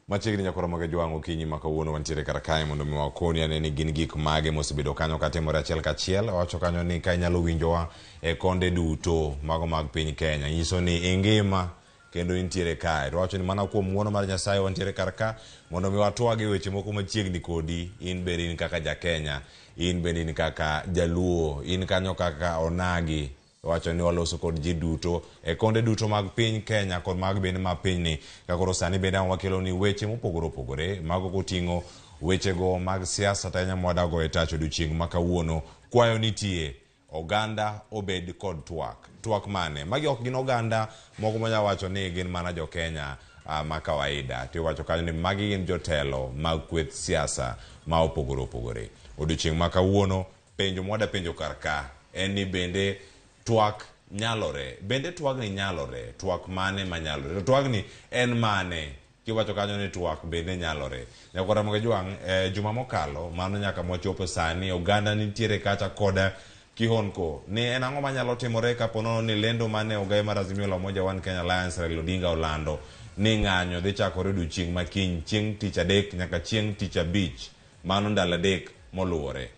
Machiegni nyaka Ramogi Jwang' okinyi ma kawuono wantiere kar kae mondo mi wakoni ane ni gin gik mage mosebedo kanyo katimore achiel kachiel. Owacho kanyo ni ka inyalo winjowa e konde duto mago mag piny Kenya, nyiso ni ingima kendo intiere kae. To wacho ni mana kuom ng'uono mar Nyasaye wantiere kar ka mondo mi watwag e weche moko machiegni kodi, in bende in kaka ja Kenya, in bende in kaka Jaluo, in kanyo kaka Onagi. Owacho ni waloso kod ji duto e konde duto mag piny Kenya kod mag bende ma pinyni. Ka koro sani bende ang' wakelo ni weche mopogore opogore mago koting'o wechego mag siasa to ahinya mwadago e tach odiochieng' ma kawuono. Kwayo nitie oganda obed kod twak. Twak mane? Magi ok gin oganda moko manya wacho ni gin mana jo Kenya ma kawaida. To iwacho kanyo ni magi gin jotelo mag kweth siasa ma opogore opogore. Odiochieng' ma kawuono Penjo mwada penjo kar ka en ni bende twak nyalore? Bende twagni nyalore? Twak mane manyalore? To twagni en mane? Kiwacho kanyo ni twak bende nyalore. Nyakwar Ramogi Jwang', eh, juma mokalo, mano nyaka mwachopo sani, oganda nitiere kacha koda kihonko ni en ang'o manyalo timore kapo nono ni lendo mane ogayi mar Azimio la Umoja One Kenya Alliance Raila Odinga olando ni ng'anyo dhi chakore odiochieng' ma kiny chieng' tich adek nyaka chieng' tich abich, mano ndalo adek moluwore.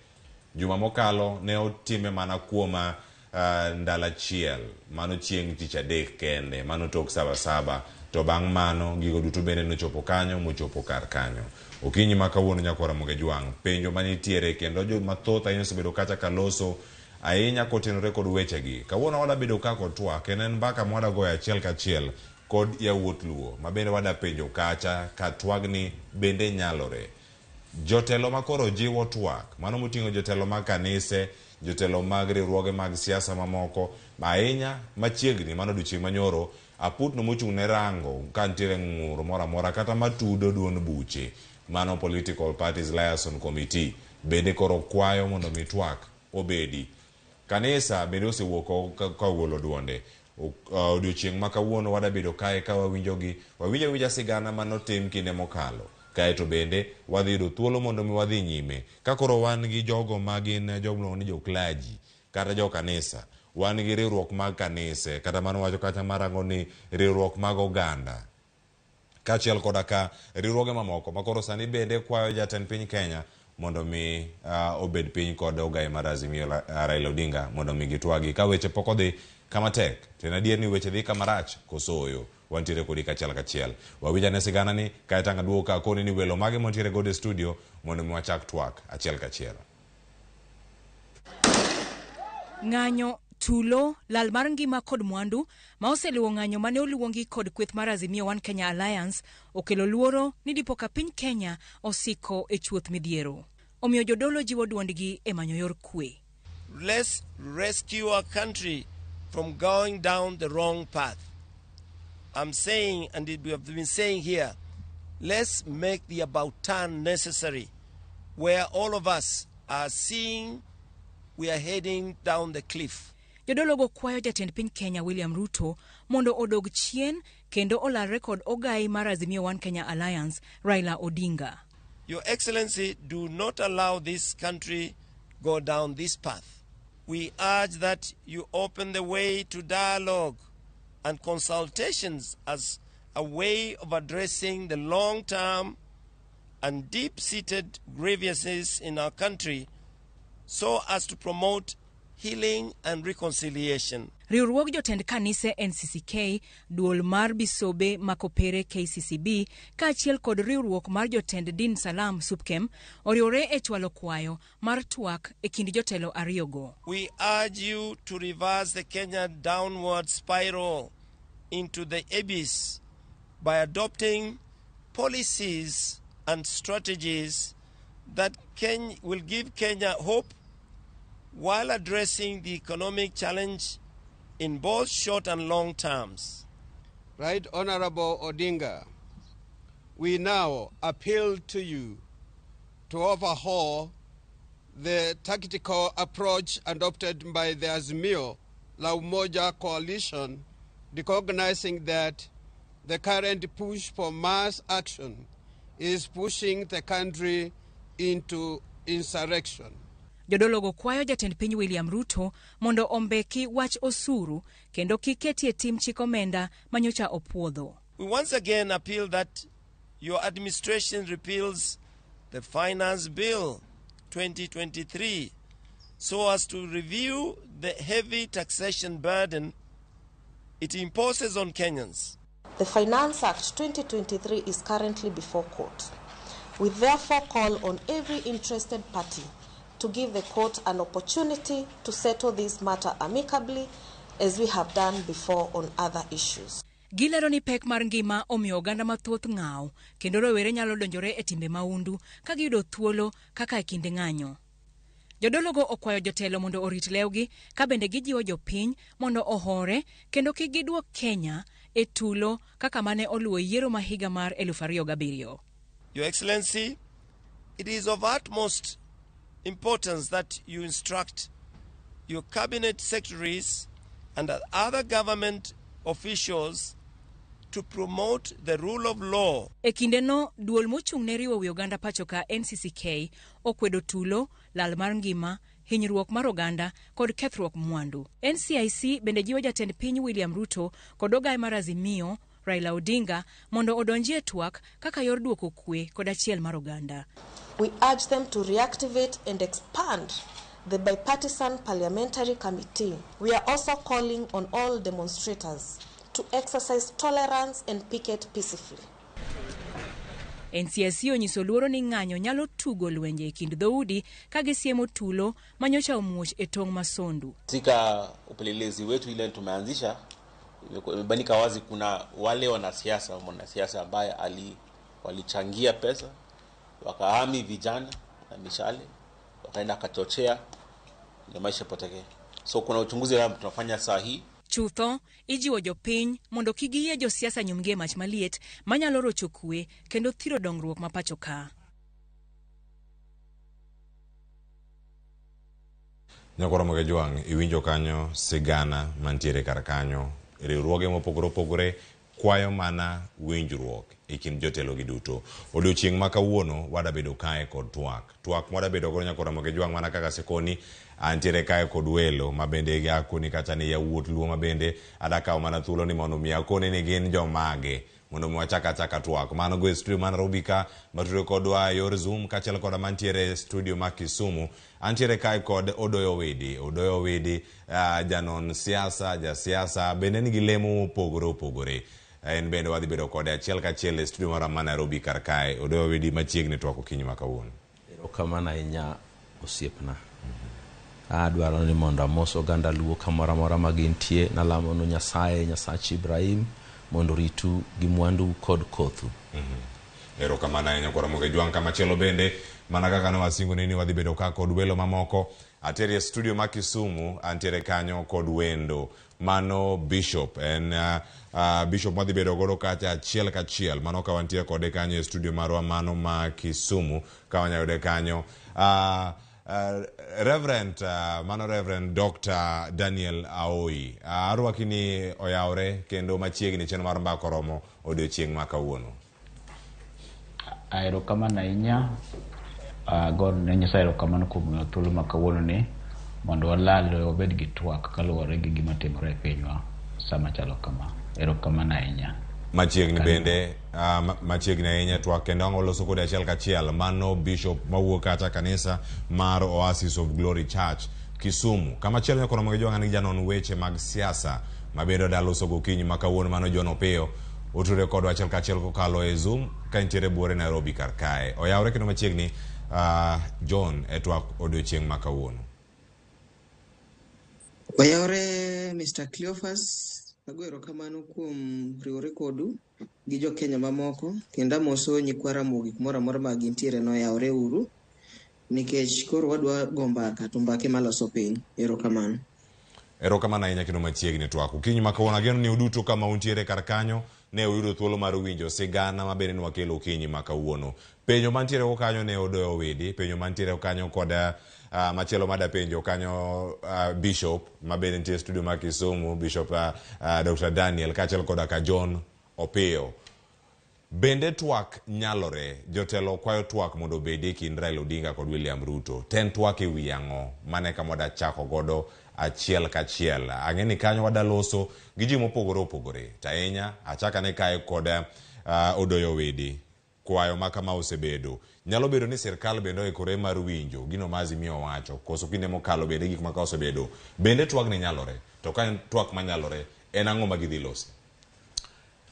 Juma mokalo ne otime mana kuom ndalo achiel, mano chieng' tich adek kende, mano tok saba saba. To bang' mano gigo duto bende nochopo kanyo mochopo kar kanyo. Okinyi ma kawuono nyakwar Ramogi Ajwang', penjo manitiere kendo jo mathoth ahinya osebedo kacha kaloso ahinya kotenore kod wechegi. Kawuono wada bedo ka kod twak kendo en mbaka mwada goyo achiel kachiel kod yawuot Luo ma bende wada penjo kacha ka twagni bende nyalore. Jotelo ma koro jiwo twak, mano moting'o jotelo mag kanise, jotelo mag riwruoge mag siasa mamoko, ahinya machiegni mano odiochieng' manyoro, aputno mochung' ne rango ka nitiere ng'ur moro amora kata matudo duond buche, mano Political Parties Liaison Committee, bende koro kwayo mondo mi twak obedi. Kanisa bende osewuok oko ka ogolo duonde. Odiochieng' ma kawuono wadabedo kae ka wawinjogi, wawinjo awinja sigana manotim kinde mokalo. Kaeto bende wadhi yudo thuolo mondo mi wadhi nyime. Ka koro wan gi jogo ma gin jogo miluongo ni jo clergy kata jo kanisa, wan gi riwruok mag kanise kata mano wacho kata marango ni riwruok mag oganda. Kaachiel koda ka riwruoge mamoko ma koro sani bende kwayo jatend piny Kenya mondo mi obed piny kod ogaye mar Azimio Raila Odinga mondo mi gitwagi ka weche pok odhi kama tek. To en adier ni weche dhi kama rach koso ooyo? Wantiere kodi kachiel kachiel. Wawinj ane sigana ni kaeto ang' aduogo ka akoni ni welo mage mantiere godo e studio mondo mi wachak twak achiel kachiel. Ng'anyo, tulo, lal mar ngima kod mwandu ma oseluwo ng'anyo mane oluongi kod kweth mar Azimio One Kenya Alliance okelo luoro ni dipo ka piny Kenya osiko e chuoth midhiero. Omiyo jodolo jiwo duondgi e manyo yor kwe. Let's rescue our country from going down the wrong path. I'm saying, and we have been saying here, let's make the about turn necessary, where all of us are seeing we are heading down the cliff. Jodologo kwayo jatend piny Kenya William Ruto mondo odog chien kendo olalre kod ogai mar Azimio One Kenya Alliance Raila Odinga. Your Excellency, do not allow this country go down this path. We urge that you open the way to dialogue and consultations as a way of addressing the long-term and deep-seated grievances in our country so as to promote healing and reconciliation. Riwruog jotend kanise NCCK, duol mar Bisobe Makopere KCCB kaachiel kod riwruok mar jotend din Salam Supkem oriwore e chwalo kwayo mar twak e kind jotelo ariyogo. We urge you to reverse the Kenya downward spiral into the abyss by adopting policies and strategies that will give Kenya hope while addressing the economic challenge in both short and long terms. Right Honorable Odinga, we now appeal to you to overhaul the tactical approach adopted by the Azimio La Umoja coalition, recognizing that the current push for mass action is pushing the country into insurrection. Jodologo kwayo jatend piny William Ruto mondo ombeki wach osuru kendo kik ketie tim chik omenda manyocha opuodho. We once again appeal that your administration repeals the Finance Bill 2023 so as to review the heavy taxation burden it imposes on Kenyans. The Finance Act 2023 is currently before court. We therefore call on every interested party to give the court an opportunity to settle this matter amicably, as we have done before on other issues. Gilero ni pek mar ngima omiyo oganda mathoth ng'aw kendo rowere nyalo donjore e timbe mahundu ka giyudo thuolo kaka e kinde ng'anyo. Jodologo okwayo jotelo mondo orit lewgi ka bende gijiwo jopiny mondo ohore kendo kik giduok Kenya e tulo kaka mane oluwo yiero ma higa mar 2007. Your Excellency, it is of utmost importance that you instruct your cabinet secretaries and other government officials to promote the rule of law. E kindeno, duol mochung' ne riwo wi oganda pacho ka NCCK okwedo tulo, lal mar ngima, hinyruok mar oganda kod kethruok mwandu. NCIC bende jiwo jatend piny William Ruto kod ogaye mar Azimio Raila Odinga mondo odonjie twak kaka yor duoko kwe kod achiel mar oganda. We urge them to reactivate and expand the bipartisan parliamentary committee. We are also calling on all demonstrators to exercise tolerance and picket peacefully. NCIC onyiso luoro ni ng'anyo nyalo tugo lwenje e kind dhoudi ka gisiemo tulo manyocha omuoch e tong' ma Sondu. Katika upelelezi wetu ile tumeanzisha, imebainika wazi kuna wale wanasiasa, mwanasiasa ambaye walichangia pesa, wakaami vijana na mishale, wakaenda kachochea ndio maisha potekee. So kuna uchunguzi ambao tunafanya saa hii. Chutho, ijiwo jopiny mondo kik giyie josiasa nyumgi e mach maliet manyalo rocho kwe kendo thiro dongruok ma pacho ka. Nyakoro Jwang', iwinjo kanyo sigana mantiere kar kanyo. Riwruoge mopogore opogore kwayo mana winjruok e kind jotelo gi duto. Odiochieng' ma kawuono wadabedo kae kod twak. Twak mwadabedo godo Nyakoro Jwang' mana kaka sekoni antiere kae kod welo mabende akoni kata ni yawuot Luo mabende adakawo mana thuolo ni mondo mi akoni ni gin jomage mondo mi wachak achaka twak. Mano go e studio ma Nairobi ka matudo kodwa e yor Zoom kaachiel koda mantiere e studio ma Kisumu. Antiere kae kod Odoyo Owidi. Odoyo Owidi janon siasa, jasiasa bende nigi lemo mopogore opogore. En bende wadhi bedo kode achiel kachiel e studio marwa ma Nairobi kar kae. Odoyo Owidi machiegni twak okinyi ma kawuono. Erokamano ahinya osiepna. Adwaro ni mondo amos oganda Luo kamoro amora ma gintie. Nalamo nu Nyasaye, Nyasach Ibrahim, mondo oritu gi mwandu kod kothu. Erokamano ahinya Kwara Moge Jwang'. Kamachielo bende mana kaka ne wasingoni ni wadhi bedo ka kod welo mamoko. Atere e studio ma Kisumu, antiere kanyo kod wendo mano Bishop en Bishop madhi bedo godo kacha achiel kachiel. Mano ka wantiere kode kanyo e studio marwa mano ma Kisumu ka wanyalo yude kanyo. Reverend mano Reverend Dr. Daniel Aoi, arwaki ni oyawre kendo machiegni chenro mar mbaka oromo odiochieng' ma kawuono. Erokamano ahinya. God ne Nyasaye erokamano kuom miyowa thuolo ma kawuono ni mondo walal wabed gi twak kaluwore gi gima timore e pinywa sama chalo kama. Erokamano ahinya. Machiegni bende machiegni ahinya twak kendo ang' waloso kode achiel kachiel. Mano Bishop mawuok kacha kanisa mar Oasis of Glory Church Kisumu. Kamachielo Nyakoro Moge Jwang' an gi janon weche mag siasa mabende oda loso gokinyi ma kawuono mano John Opiyo. Otudore kodwa achiel kachiel kokalo e Zoom ka entiere buore Nairobi kar kae. Oyawre kendo machiegni John e twak odiochieng' ma kawuono. Oyawre Mr. Cleophas, ago erokamano kuom riwore kodu gi jo Kenya mamoko kendo amoso nyikwa Ramogi kumoro amora ma gintiere no oyawre uru nikech koro wadwa go mbaka to mbaka ema loso piny. Erokamano. Erokamano ahinya kendo machiegni twak. Okinyi ma kawuono ageno ni uduto kama untiere kar kanyo ne uyudo thuolo mar winjo sigana ma bende nwakelo okinyi ma kawuono. Penjo mantiere go kanyo ne Odoyo Owidi, penjo mantiere kanyo kod machielo mada penjo kanyo Bishop ma bende nitie e studio ma Kisumu, Bishop Dr. Daniel kaachiel koda ka John Opiyo. Bende twak nyalore? Jotelo kwayo twak mondo obedi e kind Raila Odinga kod William Ruto. Ten twak e wi ang'o? Mano e kama wada chako godo achiel kachiel. Ang'e ni kanyo wada loso gi ji mopogore opogore. To ahinya achak ane kae kod Odoyo Owidi. Kwayo ma kama osebedo. Nyalo bedo ni sirkal bende oikore mar winjo gino ma Azimio wacho, koso kinde mokalo bende gik ma ka osebedo. Bende twagni nyalore? To ka en twak manyalore, en ang'o ma gidhi lose?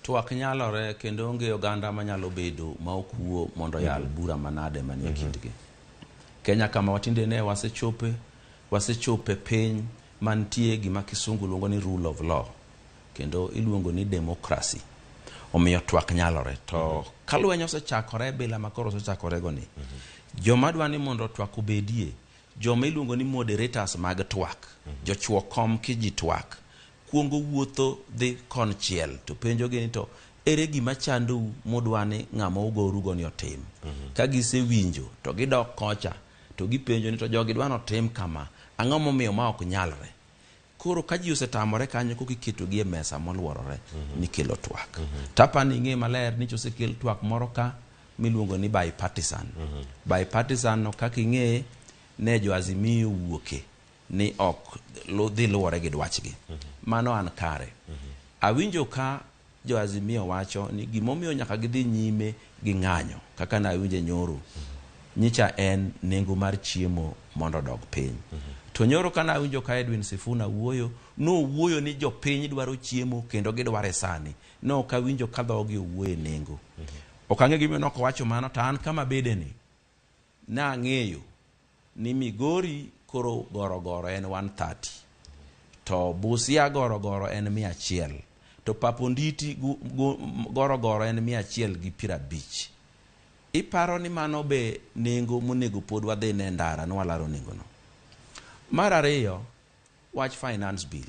Twak nyalore kendo onge oganda manyalo bedo ma ok wuo mondo oyal bura manade manie kindgi. Kenya kama watinde ne wasechope, wasechope piny mantie gima kisungu luongo ni rule of law kendo iluongo ni democracy. Omiyo twak nyalore. To ka lweny osechakore bila makoro osechakore go ni, joma dwa ni mondo twak obedie, joma iluongo ni moderators mag twak, jochuo kom kiji twak, kuongo wuotho dhi konchiel to penjogi ni to ere gima chandou mudwa ni ng'ama ugorugo ni otim. Ka gisewinjo to gidok kocha to gipenjo ni to jogi dwa notim kama, ang'o momiyo ma ok nyalre? Koro ka ji osetamore kanyo koka iketogi e mesa moluorore mikelo twak. Tapa ni ing'e maler ni osekel twak moro ka miluongo ni bipartisan. Bipartisan no kaka ing'eye ne jo Azimio wuoke ni ok dhi luwore gi dwachgi. Mano an kare. Awinjo ka jo Azimio wacho ni gimomiyo nyaka gidhi nyime gi ng'anyo kaka nawinje nyoro nyicha en nengo mar chiemo mondo odog piny. To nyoro ka nawinjo ka Edwin Sifuna wuoyo, nowuoyo ni jopiny dwaro chiemo kendo gidware sani. Ne ok awinjo ka dhogi owuoyo e nengo. Ok ang'e gimomiyo nok owacho mano to an kama bede ni nang'eyo ni Migori koro gorogoro en 130 to Busia gorogoro en 100 to Paponditi gorogoro en 150. Iparo ni mano be nengo monego pod wadhi ne ndara nwalaro nengono. Mar ariyo, wach finance bill.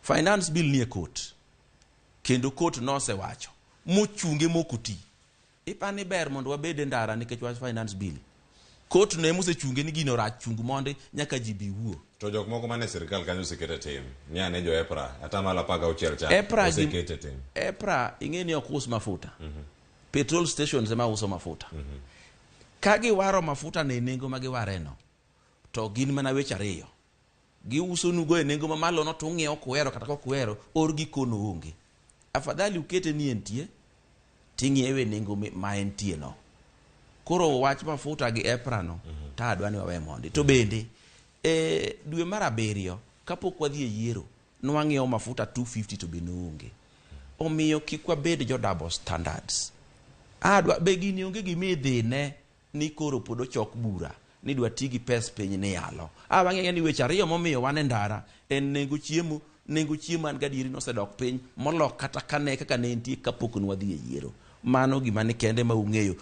Finance bill nie court kendo court nosewacho mochunge mokoti. Ipa ni ber mondo wabed e ndara nikech wach finance bill. Court no emosechunge ni gino rach chung mondi nyaka ji bi wuo. To jok moko mane sirkal kanyo osekete tim. Ni ane jo EPRA, 16% cha EPRA osekete tim. EPRA ing'e ni ok us mafuta. Petrol stations ema uso mafuta. Ka giwaro mafuta ne nengo ma giwareno, to gin mana weche ariyo. Giuso nugo e nengo mamalo no to ung'iewo kuhero kata kok uhero, or gi kono onge. Afadhali ukete ni entie, ting'iewe e nengo ma entie no. Koro wach mafuta gi EPRA no, to adwa ni wawe mondi. To bende, e dwe mar abiriyo, kapok wadhi e yiero, nwang'iewo mafuta 250 to be noonge. Omiyo kik wabed jo double standards. Adwa, be gini onge gima idhine ni koro pod ochok bura ni dwa ti gi pes piny ni yalo. A wang'eyo ni weche ariyo momiyo wan e ndara en nengo chiemo, nengo chiemo an gadieri nosedok piny molok kata kane kaka ne entie kapok nwadhi e yiero. Mano gima ni kende ma ung'eyo.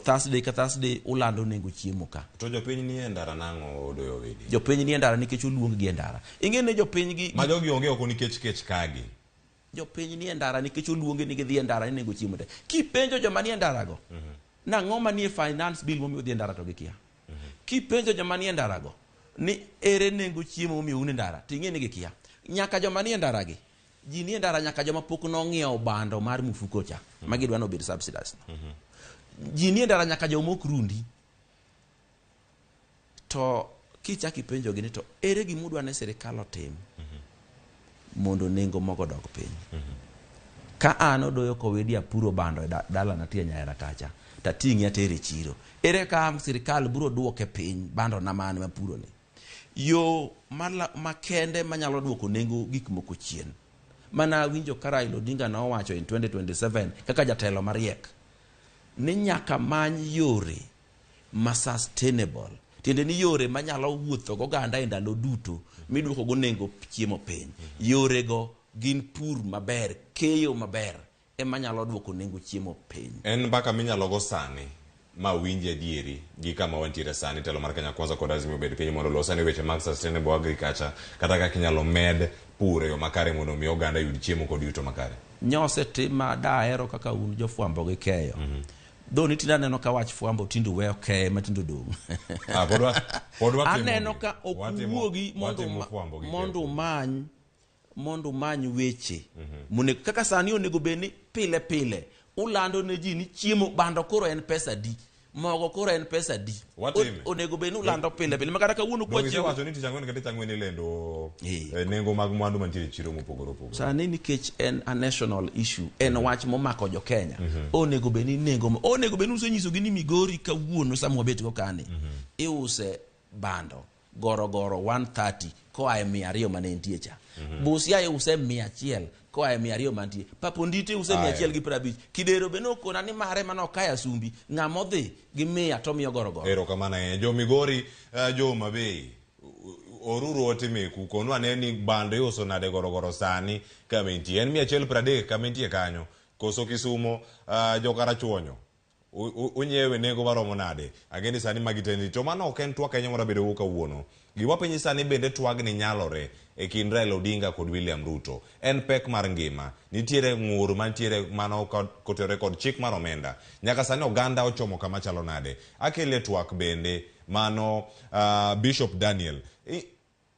Thursday ka Thursday ulando nengo chiemo ka. To jopiny nie ndara nang'o Odoyo Owidi? Jopiny nie ndara nikech oluong gi e ndara. Ing'e ni jopiny gi Ma jogi onge oko nikech kech kagi. Jopiny nie ndara nikech oluonge ni gidhi e ndara ni nengo chiemo tek. Kipenjo joma nie ndara go, nang'o manie finance bill momiyo udhi e ndara to gikia. Kipenjo joma nie ndara go ni ere nengo chiemo momiyo un e ndara ting'e ni gikia. Nyaka joma nie ndara gi, ji nie ndara nyaka joma pok nong'iewo bando mar mfuko cha ma gidwa ni obed subsidized. Ji nie ndara nyaka joma ok rundi. To kichako ipenjogi ni to ere gima udwa ni sirikal otim mondo nengo mogo odog piny. Ka an Odoyo Kowidi apuro bando e dalana tie Nyaera kacha, tating'e atere e chiro. Ere ka sirikal biro duoke piny bando na ma an mapuro ni? Yo makende manyalo duoko nengo gik moko chien. Mana awinjo ka Raila Odinga nowacho in 2027 kaka jatelo mariek ni nyaka many yore ma sustainable. Tiende ni yore manyalo wuotho goganda e ndalo duto miduoko go nengo chiemo piny. Yore go gin pur maber, keyo maber ema nyalo duoko nengo chiemo piny. En mbaka minyalo go sani ma winji adieri gi kama wantiere sani telo mar Kenya Kwanza kod Azimio obed piny mondo olos ane weche mag sustainable agriculture kata kaka inyalo med pur e yo makare mondo mi oganda yud chiemo kod yuto makare. Nyosetim ma dahero kaka un jofwambo gi keyo. Dho ni tinde aneno ka wach fwambo tinde uweyo keye ma tinde odong'. Pod watimo Aneno gi. ka ok uwuogi mondo Watimo fwambo gi keyo. Mondo umany weche. Monego kaka sani onego bed ni pile pile ulando ne ji ni chiemo bando koro en pesa adi. Mogo koro en pesa adi? Watime. Onego bed ni ulando pile pile ma kata kawuono Donge kwachiewo. isewacho ni tich ang'wen ka tich ang'wen ilendo nengo mag mwandu mantiere e chiro mopogore opogore. Sani nikech en a national issue, en wach momako jo Kenya. Onego bed ni nengo onego bed ni usenyisogi ni Migori kawuono sama wabet go kani. Iuse bando gorogoro 130 koa e 200 mane entie cha. Busia iuse 100 koa e 200 mantie. Papondite iuse 150. Kidero be nokona ni mare mane okayo Asumbi, ng'ama odhi gi 100 to miyo gorogoro. Erokamano ahinya. Jo Migori, jo Homa Bay, oruru ote meku, konu ane ni bando iuso nade gorogoro sani kama entie. En 130 kama entie kanyo, koso Kisumo, jo Karachuonyo. Unyiewe nengo maromo nade? Ang'e ni sani magi te to mano ok en twak ahinya mora bedo go kawuono. Gima penji sani bende twagni nyalore e kind Raila Odinga kod William Ruto. En pek mar ngima. Nitiere ng'ur mantiere mano kotenore kod chik mar omenda. Nyaka sani oganda ochomo kama chalo nade. Akele twak bende mano Bishop Daniel.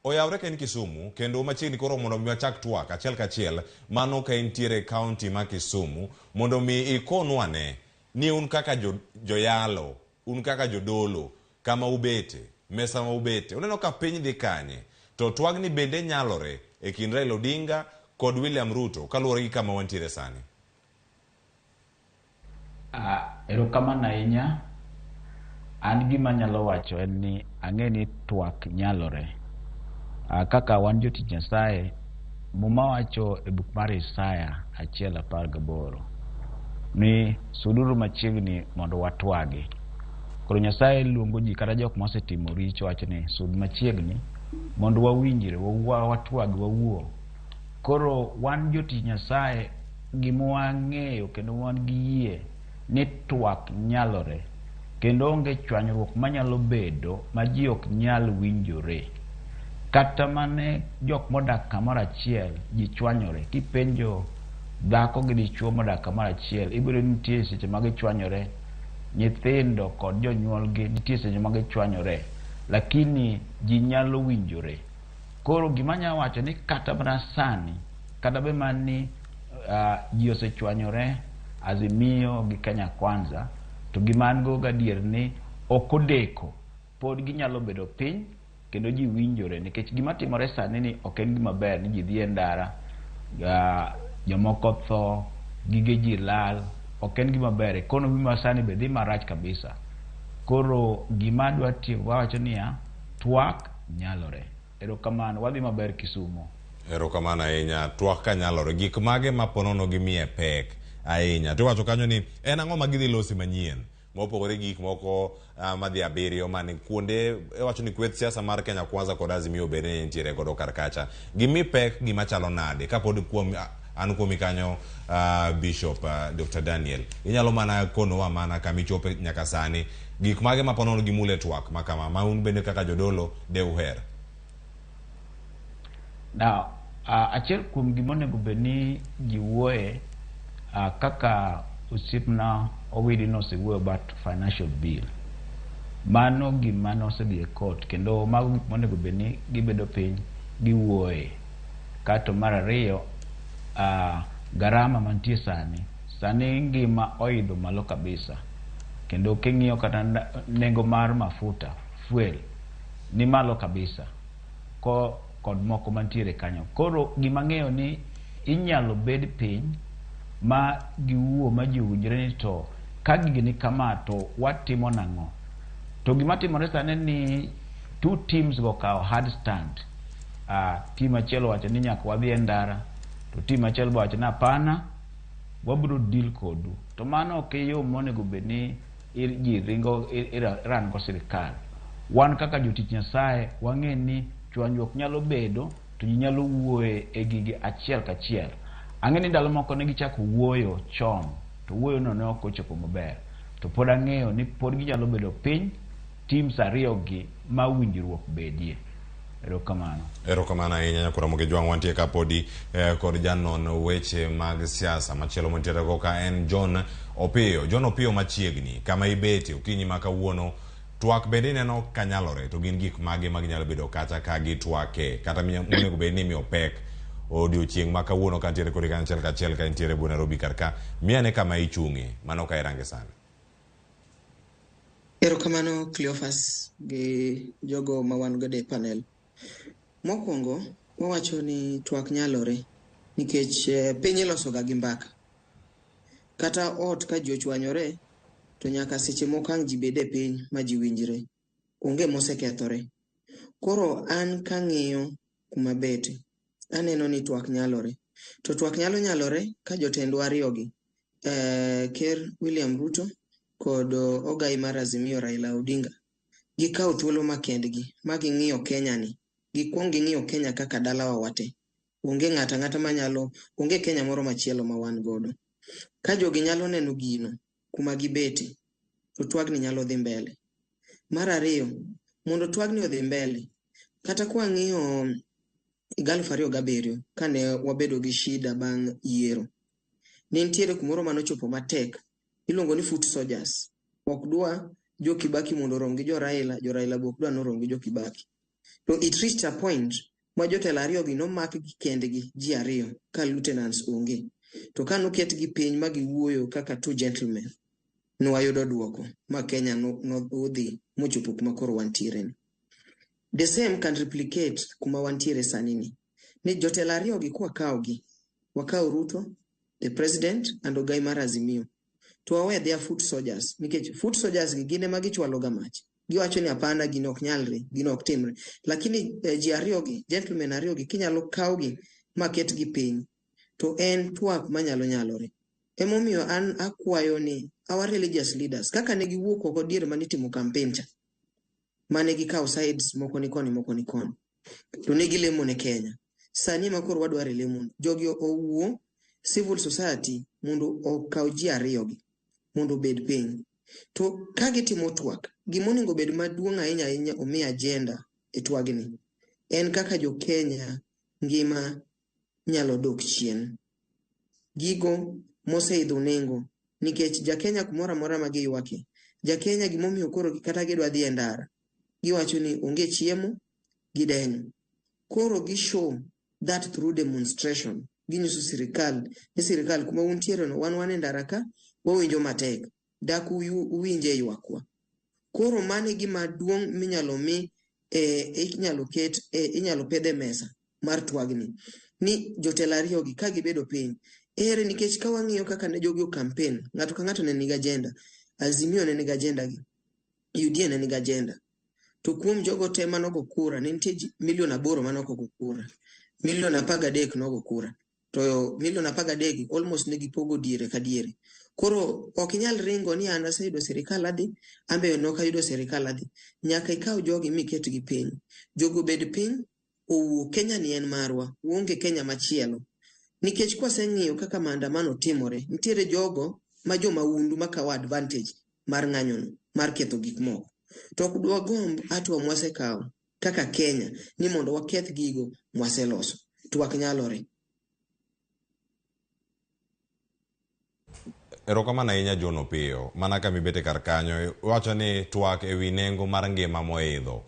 Oyawre ka in Kisumu kendo machiegni koro mondo mi wachak twak achiel kachiel mano ka intiere county ma Kisumu mondo mi ikonwa ne ni un kaka joyalo, un kaka jodolo, kama ubete, mesa ma ubete, uneno ka piny dhi kanye, to twagni bende nyalore e kind Raila Odinga kod William Ruto kaluwore gi kama wantiere sani. Erokamano ahinya. An gima anyalo wacho en ni ang'e ni twak nyalore. Kaka wan jotich Nyasaye, Muma wacho e buk mar Isaya 1:18 ni suduru machiegni mondo watwagi. Koro Nyasaye luongo ji kata jok mosetimo richo wacho ni sud machiegni mondo wawinjre, watwagi, wawuo. Koro wan jotich Nyasaye gima wang'eyo kendo wan gi yie ni twak nyalore kendo onge chwanyruok manyalo bedo ma ji ok nyal winjore. Kata mane jok modak kamoro achiel ji chwanyore. Kipenjo dhako gi dichuo modak kamoro achiel, ibiro ni nitie seche ma gichwanyore, nyithindo kod jonyuolgi nitie seche ma gichwanyore, lakini ji nyalo winjore. Koro gima anyalo wacho ni kata mana sani, kata be mana ni ji osechwanyore Azimio gi Kenya Kwanza, to gima an go gadier ni ok odeko, pod ginyalo bedo piny kendo ji winjore, nikech gima timore sani ni ok en gima ber ni ji dhi e ndara, jomoko tho, gige ji lal, ok en gima ber. Economy ma sani be dhi marach kabisa. Koro gima adwa tieko wawacho niya, twak nyalore. Erokamano, wadhi maber Kisumu. Erokamano ahinya. Twak ka nyalore. Gik mage ma ponono gimiye pek ahinya. To iwacho kanyo ni en ang'o ma gidhi losi manyien mopogore gi gik moko madhi abiriyo mane kuonde iwacho ni kweth siasa mar Kenya Kwanza kod Azimio bende nitiere godo kar kacha. Gimi pek gima chalo nade kapod kuom an kuomi kanyo Bishop Dr. Daniel. Inyalo mana konowa mana kama ichope nyaka sani. Gik mage ma ponono gimule twak ma kama ma un bende kaka jodolo de uher? Now, achiel kuom gima onego bed ni ji wuoye, kaka osiepna Owidi nosewuoyo about financial bill. Mano gima nosedhi e court kendo mago gik monego bed ni gibedo piny giwuoye. Kato mar ariyo, garama mantie sani, sani ngima oidho malo kabisa. Kendo king'iyo kata nengo mar mafuta, fuel, ni malo kabisa. Kod moko mantiere kanyo. Koro gima ang'eyo ni inyalo bed piny ma giwuo ma ji owinjore ni to ka gigi ni kama to watimo nang'o. To gima timore sani ni two teams go okawo hard stand. Team achiel owacho ni nyaka wadhi e ndara, to team achiel be owacho ni hapana, wabiro deal kodu. To mano ok e yo monego bed ni ji ringo iran go sirikal. Wan kaka jotich Nyasaye wang'e ni chwanyruok nyalo bedo to ji nyalo wuoye e gigi achiel kachiel. Ang'e ni ndalo moko ne gichako wuoyo chon, to wuoyo no ne ok ochopo maber. To pod ang'eyo ni pod ginyalo bedo piny teams ariyo gi ma winjruok bedie. Erokamano. Erokamano ahinya Nyakora Jwang' wantie ka podi kod janon weche mag siasa machielo mantiere go ka en John Opiyo. John Opiyo machiegni kama ibete okinyi ma kawuono twak bende ineno ka nyalore to gin gik mage ma ginyalo bedo kacha ka gitwake kata monego bed ni imiyo pek odiochieng' ma kawuono ka ntiere kodi kanyo achiel kachiel ka intiere bu Nairobi kar ka miyane kama ichung'e mano ka irange sani. Erokamano Cleophas gi jogo ma wan godo e panel. Mokwongo, wawacho ni twak nyalore nikech piny ilosoga gi mbaka. Kata ot ka ji ochwanyore, to nyaka seche moko ang' ji bed e piny ma ji winjre. Onge mosekethore. Koro an kang'iyo kuma bete, aneno ni twak nyalore. To twak nyalo nyalore ka jotendwa ariyogi, Ker William Ruto kod ogai mar Azimio Raila Odinga, gikawo thuolo makendgi ma ging'iyo Kenya ni. Gikwong ging'iyo Kenya kaka dalawa wate. Onge ng'ato ang'ata manyalo, onge Kenya moro machielo ma wan godo. Ka jogi nyalo neno gino kuma gibete, to twagni nyalo dhi mbele. Mar ariyo, mondo twagni odhi mbele, kata kwang'iyo higa 2007 kane wabedo gi shida bang' yiero, ne nitiere kumoro manochopo matek iluongo ni foot soldiers. Ok dwa jo Kibaki mondo orom gi jo Raila, jo Raila be ok dwa norom gi jo Kibaki. To it reached a point ma jotelo ariyogi nomak gi kendgi ji ariyo ka lieutenants onge. To ka noketgi piny ma giwuoyo kaka two gentlemen, nwayudo duoko ma Kenya nodhi mochopo kuma koro wantiere ni. The same can replicate kuma wantiere sani ni. Ni jotelo ariyogi kwakawogi, wakawo Ruto, the president, and ogai mar Azimio, to wawe their foot soldiers, nikech foot soldiers gi gin ema gichwalo ga mach. Giwacho ni hapana, gino ok nyalre, gino ok timre. Lakini ji ariyogi, gentlemen ariyogi, kinyalo kawgi ma ketgi piny, to en twak manyalo nyalore. Emomiyo an akwayo ni our religious leaders, kaka ne giwuok oko diere manitimo campaign cha, mane gikawo sides moko ni koni moko ni koni, to ne gilemo ne Kenya. Sani ema koro wadwaro e lemo. Jogi owuo civil society mondo okaw ji ariyogi mondo obed piny. To ka gitimo twak, gimonego bed maduong' ahinya ahinya omi agenda e twagni en kaka jo Kenya ngima nyalo dok chien. Gigo moseidho nengo nikech ja Kenya kumoro amora ma giywake, ja Kenya gimomiyo koro kata gidwa dhi e ndara, giwacho ni onge chiemo, gidenyo. Koro gi show that through demonstration. Ginyiso sirikal ni sirikal kuma untiere no wan wan e ndara ka wawinjo matek. Dak uwinje ywakwa. Koro mano e gima duong' minyalo mi inyalo ket inyalo pedh e mesa mar twagni ni jotelo ariyogi ka gibedo piny ere nikech ka wang'iyo kaka ne jogi o campaign ng'ato ka ng'ato ne nigi agenda. Azimio ne nigi agenda gi, UDA ne nigi agenda. To kuom jogo te manogo kura ne nitie milion 8 manokogo kura, milion 13 nogo kura. To milion 13 gi almost ne gipogo diere ka diere. Koro ok inyal ringo ni an aseyudo sirikal adhi, an be nok ayudo sirikal adhi. Nyaka ikaw jogi miketgi piny. Jogo obed piny, owuo. Kenya ni en marwa, waonge Kenya machielo. Nikech kwaseng'iyo kaka maandamano timore, nitiere jogo ma jomahundu makawo advantage mar ng'anyono, mar ketho gik moko. To ok dwagomb hatua mwasekawo kaka Kenya ni mondo waketh gigo mwaseloso. Twak nyalore. Erokamano ahinya John Opiyo. Mana kama ibete kar kanyo, iwacho ni twak ewi nengo mar ngima moidho.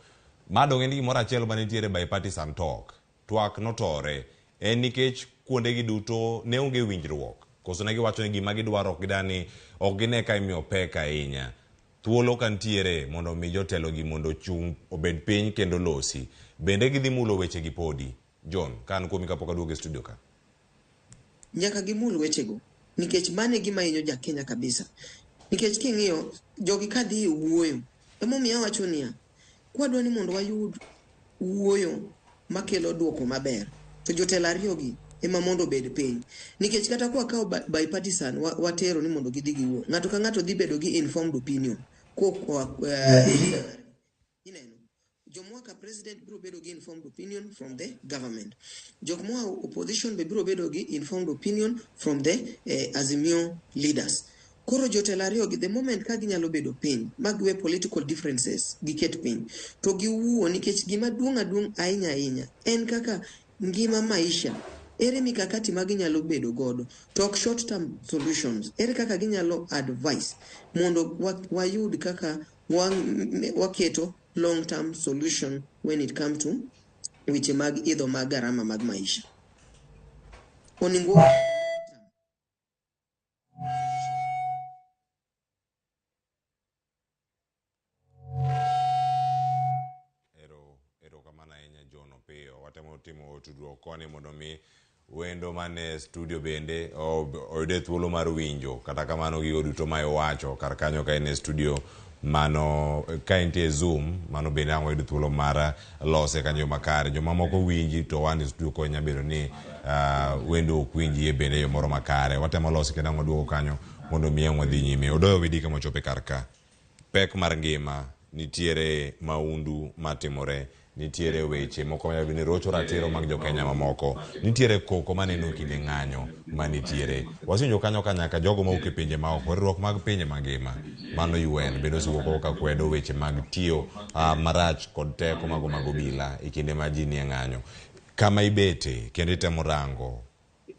Ma dong' en gimoro achiel manitiere bipartisan talk. Twak notore. En nikech kuondegi duto ne onge winjruok. Koso ne giwacho ni gima gidwaro ok gidani ok gine ka imiyo pek ahinya. Thuolo ka nitiere mondo mi jotelogi mondo ochung' obed piny kendo losi. Bende gidhi mulo wechegi podi. John, ka an kuomi kapok aduogo e studio ka. Nyaka gimul wechego nikech mano e gima hinyo ja Kenya kabisa. Nikech king'iyo jogi ka dhi e wuoyo, emomiyo awacho niya, kwadwa ni mondo wayud wuoyo makelo duoko maber, to jotelo ariyogi ema mondo obed piny. Nikech kata kwakawo bipartisan watero ni mondo gidhi giwuo, ng'ato ka ng'ato dhi bedo gi informed opinion. Ineno, jomoa ka president biro bedo gi informed opinion from the government. Jok moa opposition be biro bedo gi informed opinion from the Azimio leaders. Koro jotelo ariyogi, the moment ka ginyalo bedo piny, ma giwe political differences giket piny, to giwuo nikech gima duong' aduong' ahinya ahinya en kaka ngima maisha, ere mikakati ma ginyalo bedo godo, to ok short term solutions, ere kaka ginyalo advice mondo wayud kaka waketo long term solution when it comes to weche mag idho mag garama mag maisha. Oningo John Opiyo. Watemo timo tudruok koni mondo mi wendo mane studio bende oyude thuolo mar winjo kata kamano gigo duto ma iwacho kar kanyo ka in e studio mano ka intie e Zoom mano bende ang' wayud thuolo mar lose kanyo makare. Jomamoko winji to wan e studio ko nyalo bedo ni wendo ok winji e bende e yo moro makare. Watemo lose kendo ang' waduogo kanyo mondo mi ang' wadhi nyime. Odoyo Widika mochopo e kar ka. Pek mar ngima, nitiere maundu matimore, nitiere weche moko manyalo bedo ni rocho ratiro mag jokenya mamoko, nitiere koko maneno kinde ng'anyo manitiere. Wasewinjo kanyo ka nyaka jogo mawuok e pinje maoko, riwruok mag pinje mangima, mano UN bende osewuok oko ka kwedo weche mag tiyo marach kod teko mago mag obila e kinde ma ji nie ng'anyo. Kama ibete kendo itemo rango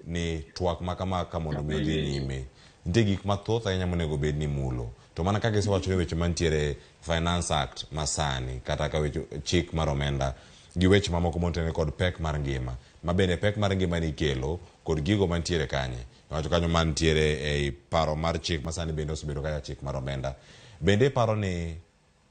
ni twak ma kama ka mondo mi odhi nyime nitie gik mathoth ahinya monego bed ni mulo to mana kaka isewacho ni weche mantiere Finance Act masani kata ka weche chik mar omenda gi weche mamoko motenore kod pek mar ngima ma bende pek mar ngima ni ikelo kod gigo mantiere kanye iwacho kanyo mantiere ei paro mar chik masani bende osebedo kaka chik mar omenda bende iparo ni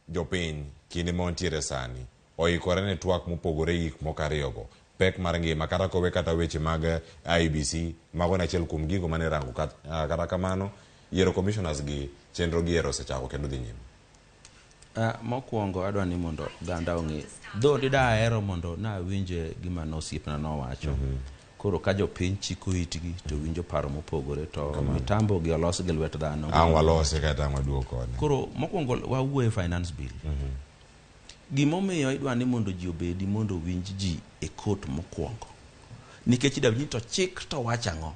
jopiny kinde ma wantiere sani oikore ne twak mopogore gi gik moko ariyogo, pek mar ngima kata kowe kata weche mag IEBC, mago ne achiel kuom gigo mane irango kata kamano yiero commissioners gi chenro gi ero osechako kendo dhi nyime. Mokwongo adwa ni mondo oganda ong'e dhondi dahero mondo nawinje gima ne osiepna nowacho. Koro ka jopiny chiko itgi to winjo paro mopogore to mitambo gi olos gi lwet dhano. Ang' walose kata ang' waduog kode. Koro mokwongo wawuoye finance bill. Gimomiyo idwa ni mondo ji obedi mondo owinj ji e court mokwongo. Nikech idwa winj ni to chik to wacho ang'o,